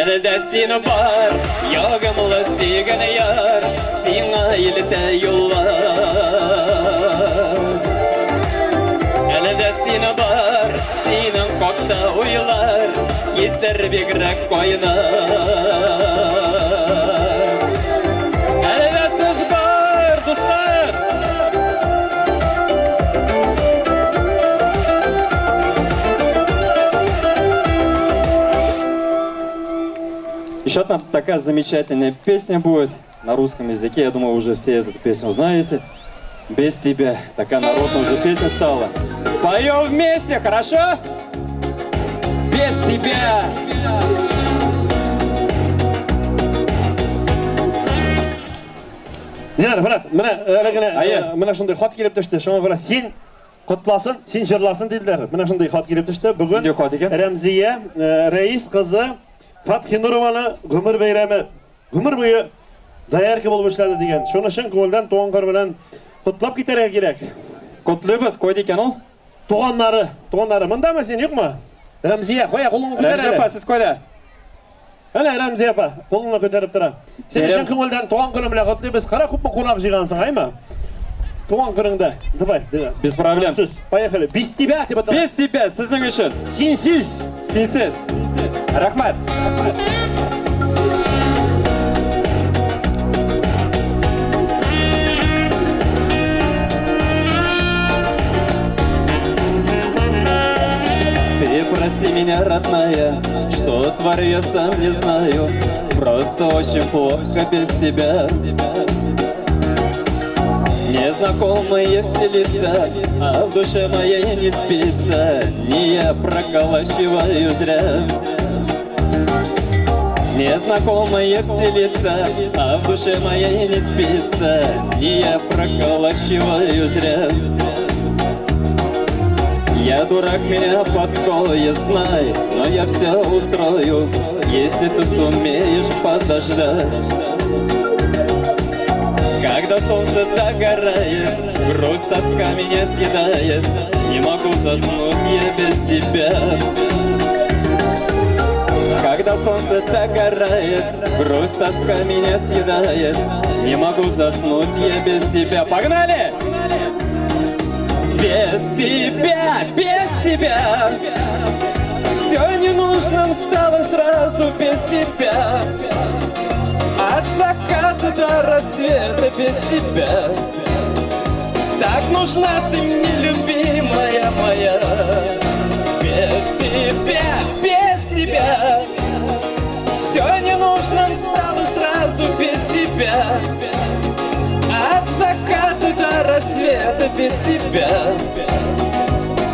Әле дә син бар, ягымлы сөйгән яр, сиңа илтә юллар. Әле дә син бар, синең хакта уйлар, хисләр бигрәк кайнар. Әле дә сез бар, дуслар! Еще одна такая замечательная песня будет на русском языке. Я думаю, уже все эту песню знаете. Без тебя. Такая народная уже песня стала. Поем вместе, хорошо? Без тебя. Динар, брат, менә әле генә Әйе. Менә шундый хат килеп төште. Шуңа күрә син котласын, син җырласын диделәр. Менә шундый хат килеп төште. Бүген Нинди хат икән? Рәмзия Рәис кызы Фатхинурованы гомер бәйрәме, гомер буе доярка булып эшләде дигән. Шуны чын күңелдән туган көн белән котлап китәргә кирәк. Котлыйбыз, кайда икән ул? Туганнары, туганнары. Мондамы син, юкмы? Рәмзия, кая кулыңны күтәр Рәмзия әле. апа, сез кайда? Әнә Рәмзия апа, кулыңны күтәреп тора. Сине Бәйрәм. чын күңелдән туган көне белән котлыйбыз. Кара, күпме кунак җыйгансың, әйме? Туган көнеңдә. Давай, давай. Без проблем. Сүз. Поехали. Без тебя дип атала. Без тебя, сезнең өчен. Синсез. Синсез. Рәхмәт. Ты прости меня, родная, что творю я сам не знаю. Просто очень плохо без тебя. Незнакомые все лица, а в душе моей не спится. Не я проколачиваю зря. Незнакомые все лица, а в душе моей не спится. Не я проколачиваю зря. Я дурак, меня подколы, знай, но я все устрою, если ты сумеешь подождать. Когда солнце догорает, грусть, тоска меня съедает, не могу заснуть я без тебя. Когда солнце догорает, грусть, тоска меня съедает, не могу заснуть я без тебя. Погнали! Без тебя, без тебя все ненужным стало сразу без тебя. От заката до рассвета без тебя. Так нужна ты мне, любимая моя. Без тебя, без тебя. без тебя.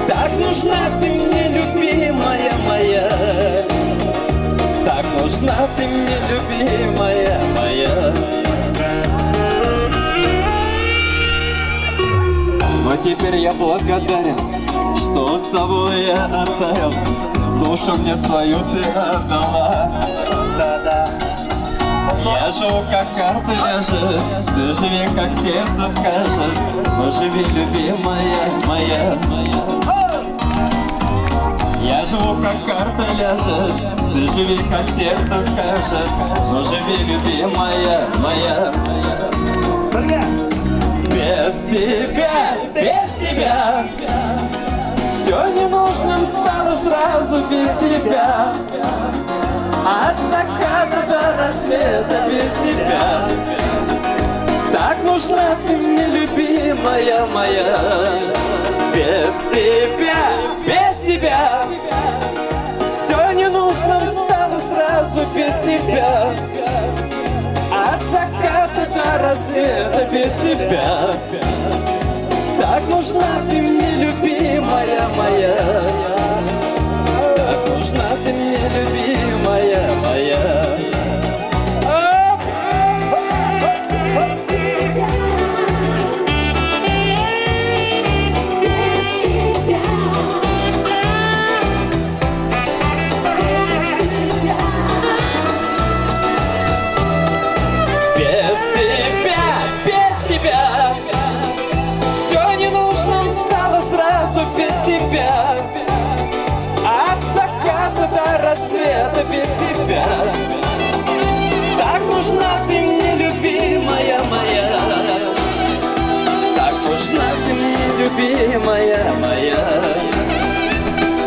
Так нужна ты мне, любимая моя. Так нужна ты мне, любимая моя. Но теперь я благодарен, что с тобой я оттаял. Душу мне свою ты отдала. Да-да. Я живу, как карта ляжет, ты живи, как сердце скажет. Но живи, любимая моя. Я живу, как карта ляжет, ты живи, как сердце скажет. Но живи, любимая моя. Бергә. Без тебя, без тебя все ненужным стало сразу без тебя. От заката до рассвета без тебя. Так нужна ты мне, любимая моя. Без тебя, без тебя все ненужным стало сразу без тебя. От заката до рассвета без тебя. Так нужна ты мне, любимая моя. Так нужна ты мне, любимая моя. Оп! Без тебя, без тебя, без тебя. Без тебя, без тебя все ненужным стало сразу без тебя. От заката до рассвета без тебя. Так нужна ты мне, любимая моя. Так нужна ты мне, любимая моя.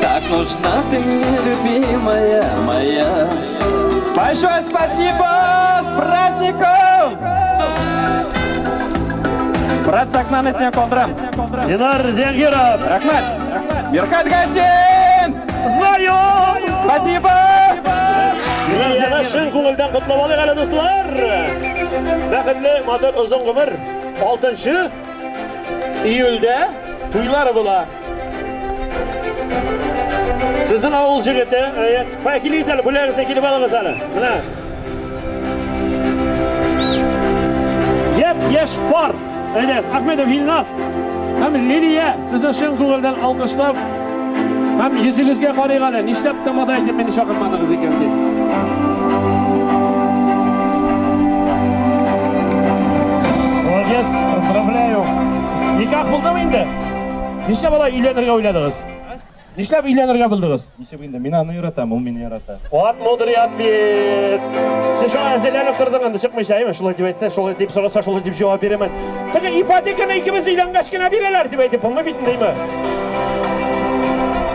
Так нужна ты мне, любимая моя. Большое спасибо! С праздником! Брат, сәхнәне сиңа калдырам. Динар Зиангиров. Рәхмәт! Мирхат Гасин! Знаю! Спасибо! Динар Зиана чын күңелдән котлап алыйк әле, дуслар. Бәхетле, матур озын гомер. 6 июльдә туйлар була. Сезнең авыл җегете, әйе. Кая килегез әле, бүләгегезне килеп алыгыз әле. Менә. Япь-яшь пар. Әйдәгез, Ахмедов Илназ һәм Лилия сезне чын күңелдән алкышлап һәм йөзегезгә карыйк әле. Нишләп тамада итеп мине чакырмадыгыз икән дип. Молодец, поздравляю. Никах булдымы инде? Нишләп алай өйләнергә уйладыгыз? Нишләп өйләнергә булдыгыз? Ничек инде, мин аны яратам, ул мине ярата. Вот мудрый ответ. Син шуңа әзерләнеп тордың инде чыкмыйча, әйме? Шулай дип әйтсә, шулай дип сораса, шулай дип җавап бирәмен. Теге ипотеканы икебез өйләнгәч кенә бирәләр дип әйтеп булмый бит инде, әйме?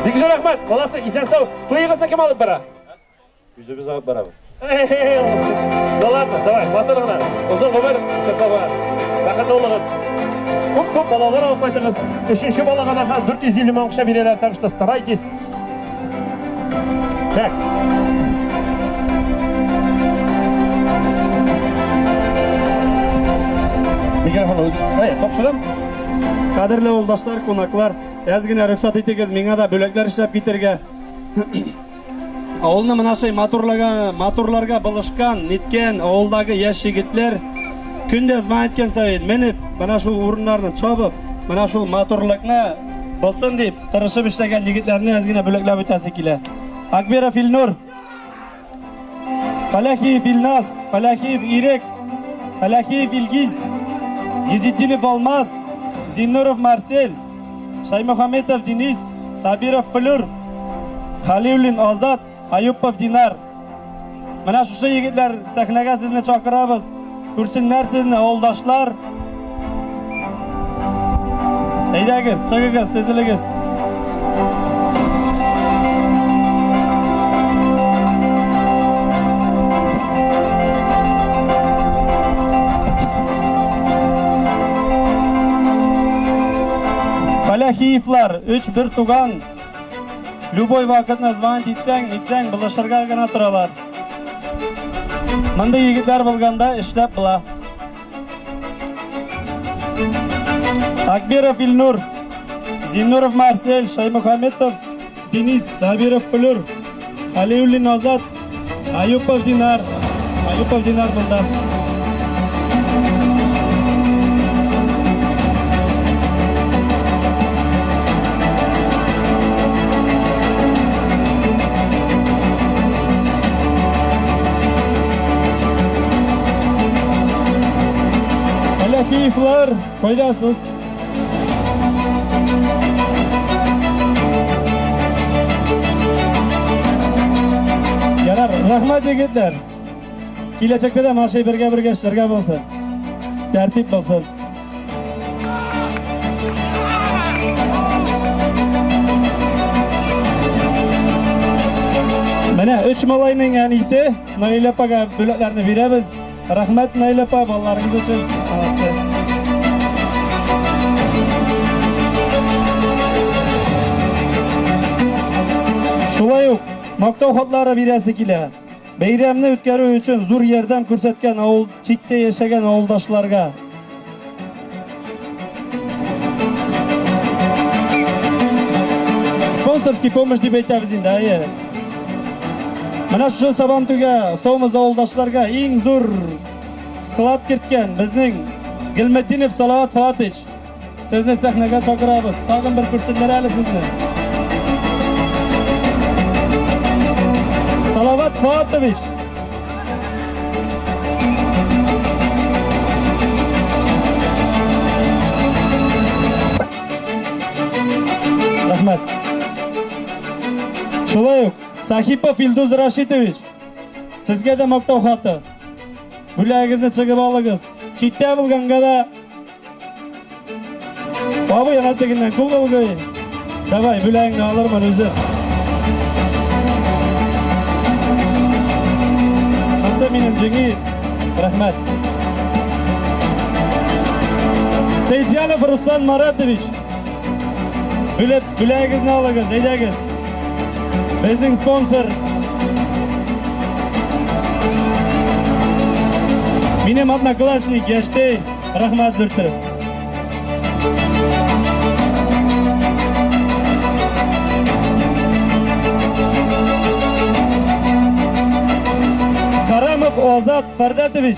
Бик зур рәхмәт. Молодцы, исән сау. Туегызны кем алып бара? Үзебез алып барабыз. Ну ладно, давай, матур гына. Озын гомер, исән сау булыгыз. Бәхетле булыгыз. Күп-күп балалар алып кайтыгыз. Өченче балага да 450 мең акча бирәләр, так что старайтесь. Так. Микрофон үзе. Әй, тапшырам. Кадерле авылдашлар, кунаклар, әз генә рөхсәт итегез миңа да бүләкләр эшләп китергә. Авылны менә шулай матурлага, матурларга булышкан, ниткән авылдагы яшь егетләр көндә звонить иткән саен менеп, менә шул урыннарны чабып, менә шул матурлыкны булсын дип тырышып эшләгән егетләрне әз генә бүләкләп үтәсе килә. Акберов Илнур, Фәләхиев Илназ, Фәләхиев Ирек, Фәләхиев Илгиз, Гизетдинов Алмаз, Зиннуров Марсель, Шаймухаметов Денис, Сабиров Флюр, Халиуллин Азат, Аюпов Динар. Менә шушы егетләр сәхнәгә сезне чакырабыз. Күрсеннәр сезне авылдашлар. Әйдәгез, чыгыгыз, тезелегез. Фәләхиевлар, өч бер туган. Любой вакытны звонить итсәң, нитсәң, булышырга гына торалар. Мондый егетләр булганда эшләп була. Акберов Илнур, Зиннуров Марсель, Шаймухаметов Денис, Сабиров Флюр, Халиуллин Азат, Аюпов Динар, Аюпов Динар монда. Әләхиевлар, кайдасыз? Ярар, рәхмәт егетләр. Киләчәктә дә менә шулай бергә-бергә эшләргә булсын. Тәртип булсын. Менә өч малайның әнисе Наилә апага бүләкләрне бирәбез. Рәхмәт, Наилә апа, балаларыгыз өчен. Молодцы. Шулай ук мактау хатлары бирәсе килә. Бәйрәмне үткәрү өчен зур ярдәм күрсәткән авыл читтә яшәгән авылдашларга. Спонсорский помощь дип әйтәбез инде, әйе. Менә шушы Сабантуйга Саумыз авылдашларга иң зур вклад керткән безнең Гелметдинов Салават Фатыч. Сезне сәхнәгә чакырабыз. Тагын бер күрсеннәр әле сезне. Салават Фатович. Рәхмәт. Шулай ук Сахипов Илдуз Рашитович. Сезгә дә мактау хаты. Бүләгегезне чыгып алыгыз. Читтә булганга да Абый ана тегеннән кул болгый. Давай, бүләгеңне алырмын үзем. Асы минем җиңи. Рәхмәт. Сейдянов Руслан Маратович. Бүләк, бүләгегезне алыгыз, әйдәгез. Безнең спонсор Минем одноклассник яшьтәй. Рәхмәт зур. Карамов Озат Фардатович.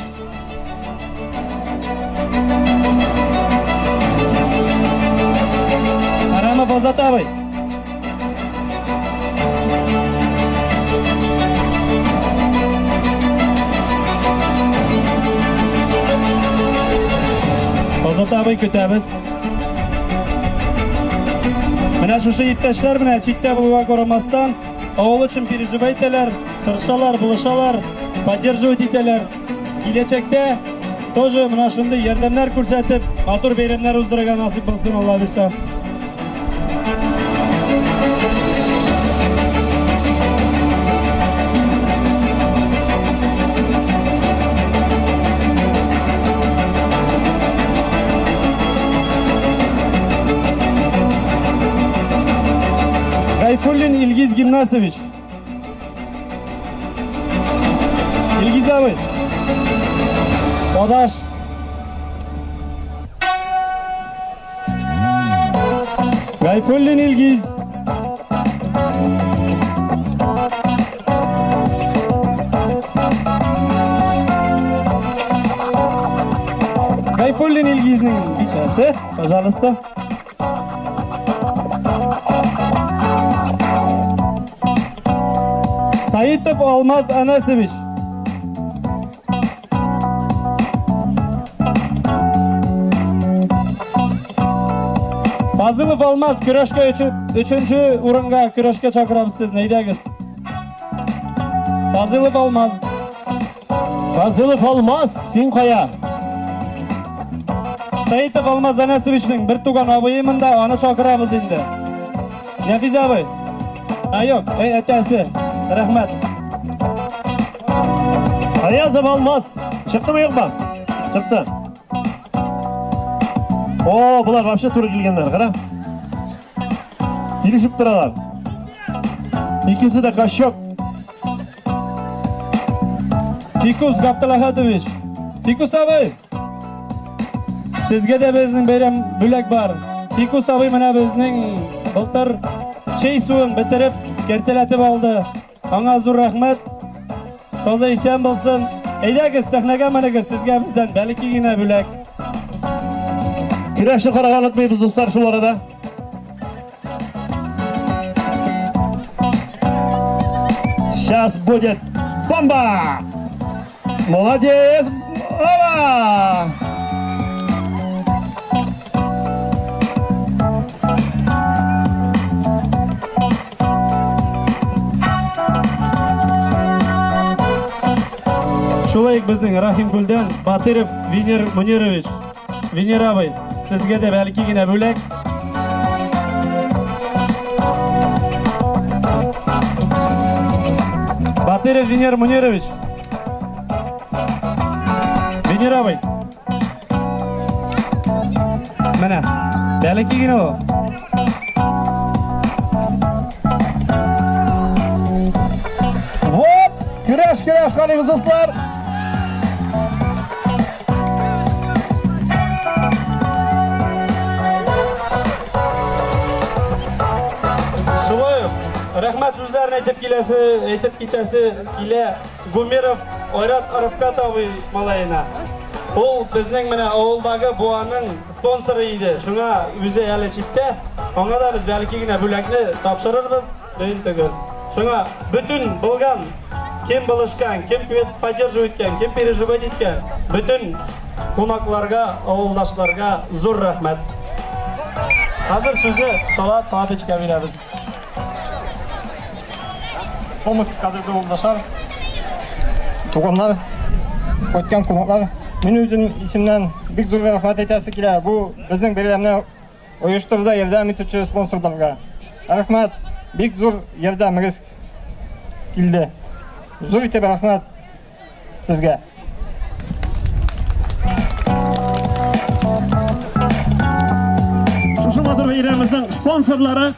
Карамов Озат абый. Азат абый көтәбез. Менә шушы иптәшләр менә читтә булуга карамастан, авыл өчен переживать итәләр, тырышалар, булышалар, поддерживать итәләр. Киләчәктә тоже менә шундый ярдәмнәр күрсәтеп, матур бәйрәмнәр уздырырга насыйп булсын, Алла бирсә. Гайфуллин Илгиз Гимнасович. Илгиз абый. Адаш. Гайфуллин Илгиз. Гайфуллин Илгизнең бичәсе, пожалуйста. Саитов Алмаз Анасович. Фазылов Алмаз көрәшкә өченче урынга көрәшкә чакырабыз сезне, әйдәгез. Фазылов Алмаз. Фазылов Алмаз, син кая? Саитов Алмаз Анасовичның бер туган абые монда, аны чакырабыз инде. Нәфиз абый. А юк, әй әтәсе. Рәхмәт. Аязов Алмаз. Чыктымы юкмы? Чыкты. О, булар вообще туры килгәннәр, кара. Килешеп торалар. Икесе дә качок. Фикус Габделахатович. Фикус абый. Сезгә дә безнең бәйрәм бүләк бар. Фикус абый менә безнең былтыр чәй суын бетереп, кәртәләтеп алды. Аңа зур рәхмәт. Таза исән булсын. Әйдәгез, сәхнәгә менегез, сезгә бездән бәлки генә бүләк. Көрәшне карарга онытмыйбыз, дуслар, шул арада. Сейчас будет бомба! Молодец! Опа! Шулай ук безнең Рахимкүлдән Батыров Венер Мөнирович. Венер абый, сезгә дә бәлки генә бүләк. Батыров Венер Мөнирович. Венер абый. Менә, бәлки генә ул. Вот, көрәш, көрәш, карыйбыз, дуслар. Шулай ук рәхмәт сүзләрен әйтеп киләсе, әйтеп китәсе килә Гумеров Айрат Рафкат абый малаена. Ул безнең менә авылдагы буаның спонсоры иде. Шуңа үзе әле читтә. Аңа да без бәлки генә бүләкне тапшырырбыз, мөһим түгел. Шуңа бөтен булган кем булышкан, кем поддерживать иткән, кем переживать иткән, бөтен кунакларга, авылдашларга зур рәхмәт. Хәзер сүзне Салат Фатычка бирәбез. Томас кадерле авылдашлар, туганнар, кайткан кунаклар. Мин үзем исемнән бик зур рәхмәт әйтәсе килә. Бу безнең бәйрәмне оештыруда ярдәм итүче спонсорларга. Рәхмәт, бик зур ярдәмегез килде. Зур итеп рәхмәт сезгә. Шушы матур бәйрәмебезнең спонсорлары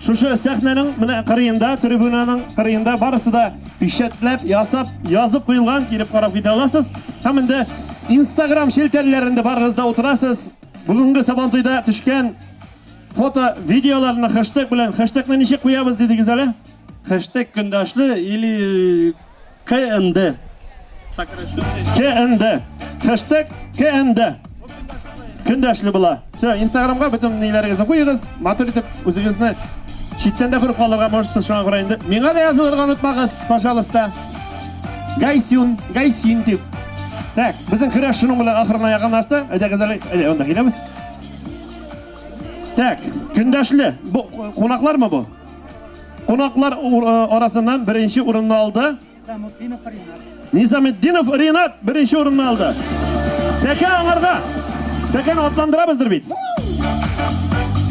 шушы сәхнәнең менә кырыенда, трибунаның кырыенда барысы да печатьләп, ясап, язып куелган, килеп карап китә аласыз. Һәм инде Инстаграм челтәрләрендә барыгыз да утырасыз. Бүгенге Сабантуйда төшкән фото, видеоларны хэштег белән, хэштегны ничек куябыз дидегез әле? Хэштег көндәшле или КНД. Сокращенный. КНД. Хэштег КНД. Көндәшле була. Все, Инстаграмга бөтен ниләрегезне куегыз, матур итеп үзегезне читтән дә күреп калырга можете, шуңа күрә инде миңа да язылырга онытмагыз, пожалуйста. Гайсюн, Гайсин дип. Так, безнең көрәш шуның белән ахырына якынлашты. Әйдәгез әле, әйдә, монда киләбез. Так, көндәшле. Бу кунаклармы бу? Кунаклар арасыннан беренче урынны алды. Низаметдинов Ринат беренче урынны алды. Тәкә аңарга. Тәкәне атландырабыздыр бит.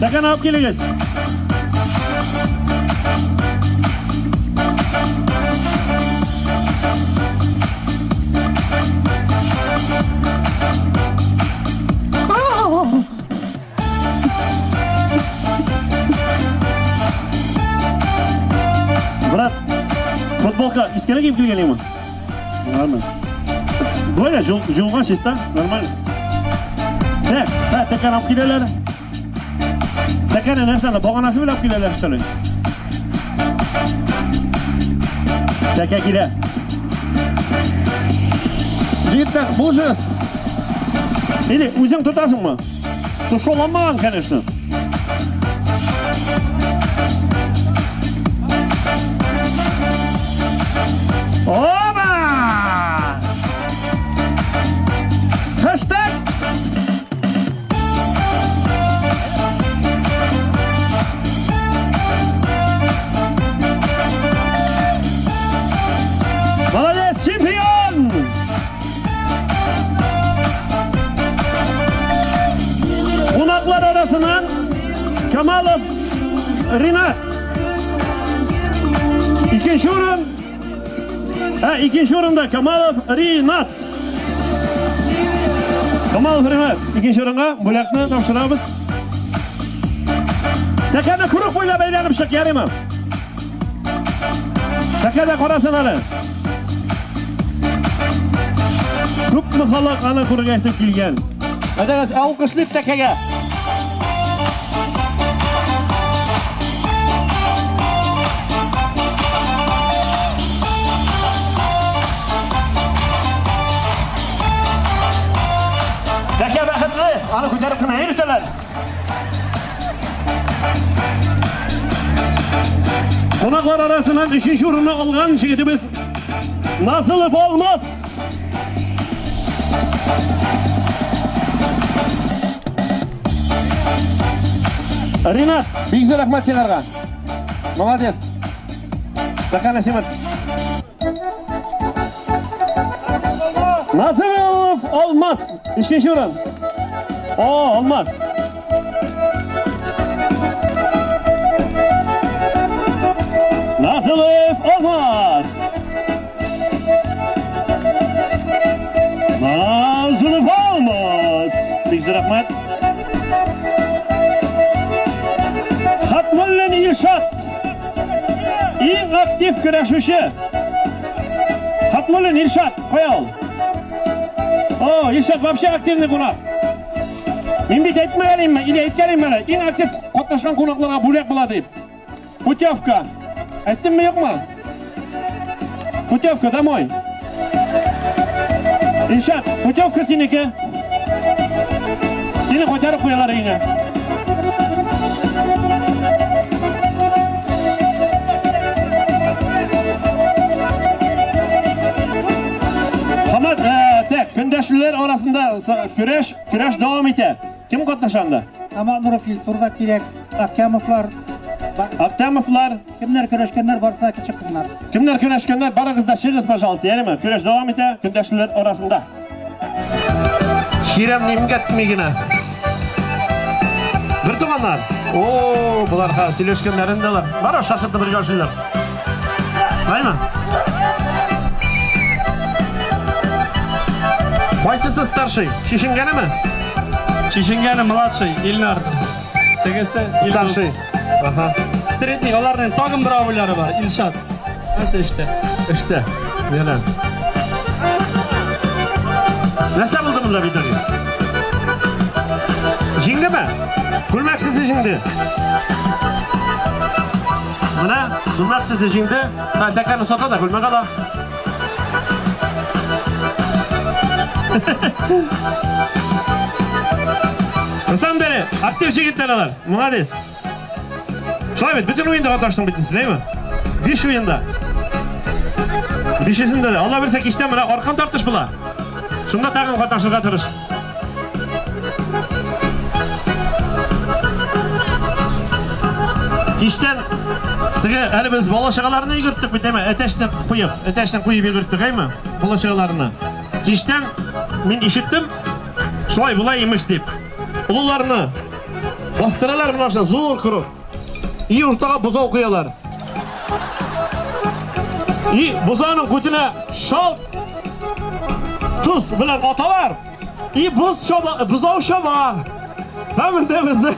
Тәкәне алып килегез. Брат, футболка искене киеп килгән идеме? Нормально. Более жуылган чиста, нормально. Так, ха, тәкәне алып киләләр. Тәкәне нәрсәне, баганасы белән алып киләләр, что ли? Тәкә килә. Җегетләр, булышыгыз. Или үзең тотасыңмы? Тушоламаган, конечно. Оба! Хэштег! Молодец, чемпион! Кунаклар арасыннан Камалов Ринат. Икенче урын. Ә, икенче урында Камалов Ринат. Камалов Ринат. Икенче урынга бүләкне тапшырабыз. Тәкәне круг буйлап әйләнеп чык, ярыймы? Тәкә дә карасын әле. Күпме халык аны күрергә итеп килгән. Әйдәгез, алкышлыйк тәкәгә. Тәкә бәхетле, аны күтәреп кенә йөртәләр. Кунаклар арасыннан өченче урынны алган җегетебез Назылов Алмаз. Ринат, бик зур рәхмәт сиңарга. Молодец. Тәкәне симет. Назылов Алмаз. Өченче урын. О, Алмаз. Назылов Алмаз. Назылов Алмаз. Бик зур рәхмәт. Хатмуллин Илшат. Иң актив көрәшүче. Хатмуллин Илшат, кая ул? О, Илшат вообще активный кунак. Мин бит әйтмәгән идемме, или әйткән идемме әле? Иң актив катнашкан кунакларга бүләк була дип. Путевка. Әйттемме, юкмы? Путевка домой. Илшат, путевка синеке. Сине кайтарып куялар өеңә. Хамат, э, так, көндәшлеләр арасында көрәш, көрәш дәвам итә. Кем катнаша анда? Хамат Нуров Илсур да кирәк, Ахтямовлар. Ахтямовлар. Кемнәр көрәшкәннәр барса чыксыннар. Кемнәр көрәшкәннәр, барыгыз да чыгыгыз, пожалуйста, ярыймы? Көрәш дәвам итә, көндәшлеләр арасында. Чирәм имгәтми генә. Бер туганнар. О, болар ха сөйләшкәннәрен дә алар. Бара шашлыкны бергә ашыйлар. Наймы? Кайсысы старший? Чишенгәнеме? Чишенгәне младший, Илнар. Тегесе Илдус. Старший. Ага. Средний, аларның тагын бер абыйлары бар, Илшат. Нәрсә эштә? Эштә. Ярар. Нәрсә булды монда бит әле? Җиңдеме? Күлмәксезе җиңде. Менә күлмәксезе җиңде. Ха, тәкәне сата да күлмәк ала. На самом деле, актив җегетләр алар. Молодец. Шулай бит, бөтен уенда катнаштың бит син, әйме? Биш уенда. Бишесендә дә. Алла бирсә, кичтән менә аркан тартыш була. Шунда тагын катнашырга тырыш. Кичтән теге әле без бала чагаларны йөгерттек бит, әйме? Әтәчне куеп, әтәчне куеп йөгерттек, әйме? Бала чагаларны. Кичтән мин ишеттем, шулай була имеш дип. Олыларны бастыралар менә шул зур круг. И уртага бозау куялар. И бозауның күтенә шалт тоз белән аталар. И боз чаба, бозау чаба. Һәм инде безне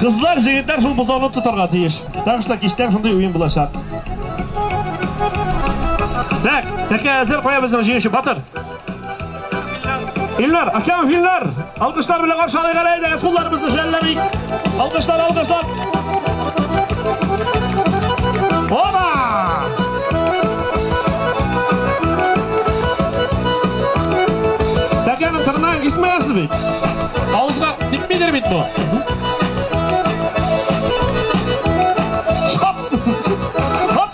кызлар, җегетләр шул бозауны тотарга тиеш. Так что кичтән шундый уен булачак. Так, тәкә әзер, кая безнең җиңүче Батыр? Илнар, Акямов Илнар! Алкышлар белән каршы алыйк әле, әйдәгез, кулларыбызны шәлләмик. Алкышлар, алкышлар. Оба! Тәкәнең тырнагын кисмәгәнсез бит. Авызга типмидер бит бу. Шап! Хоп!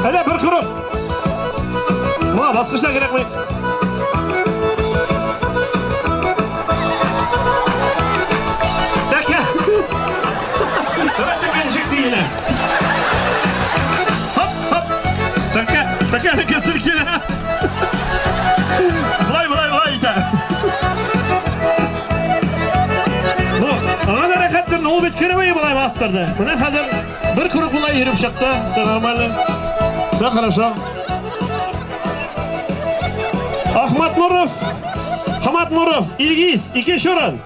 Әнә бер круг. Моңа баскыч та кирәкми. Тәкә. Тәкә ничек сөенә. Хоп, хоп. Тәкә, тәкә кесер килә. Болай, болай, болай итә. Ну, аңа да рәхәттер, ул бит көне буе болай бастырды. Менә хәзер бер круг болай йөреп чыкты, все нормально. Все хорошо. Ахмат Нуров, Хамат Нуров, Илгиз, икенче урын.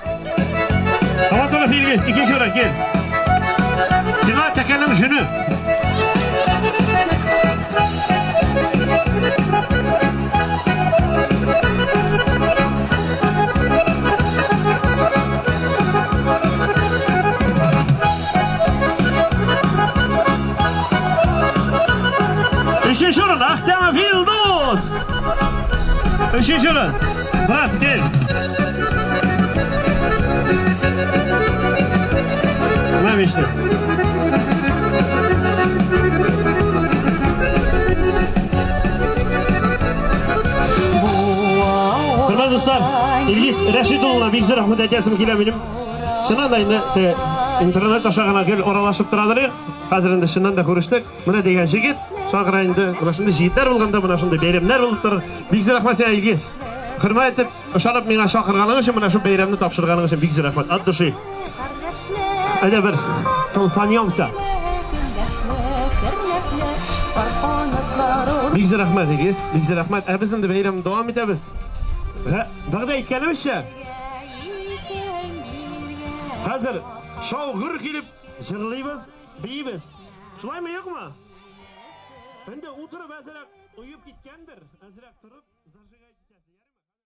Хамат Нуров, Илгиз, икенче урын, кил. Сиңа тәкәнең җөне. урын Ахтямов Илдус. Өченче урын. Брат, кил. Менә бишне. Хөрмәтле дуслар, Илгиз Рәшит улына бик зур рәхмәт әйтәсем килә минем. Чыннан да инде те интернет аша гына гел аралашып торадыр идек. Хәзер инде чыннан да күрештек. Менә дигән җегет, шуңа күрә инде менә шундый җегетләр булганда, менә шундый бәйрәмнәр булып торыр. Бик зур рәхмәт сиңа, Илгиз. Хөрмәт итеп, ышанып миңа чакырганың өчен, менә шул бәйрәмне тапшырганың өчен бик зур рәхмәт. От души. Әйдә бер солфанемся. Бик зур рәхмәт, Илгиз. Бик зур рәхмәт. Ә без инде бәйрәмне дәвам итәбез. Вәгъдә иткәнебезчә, хәзер шау-гөр килеп җырлыйбыз, биибез. Шулаймы, юкмы? Инде утырып әзрәк оеп киткәндер, әзрәк торып зажигать.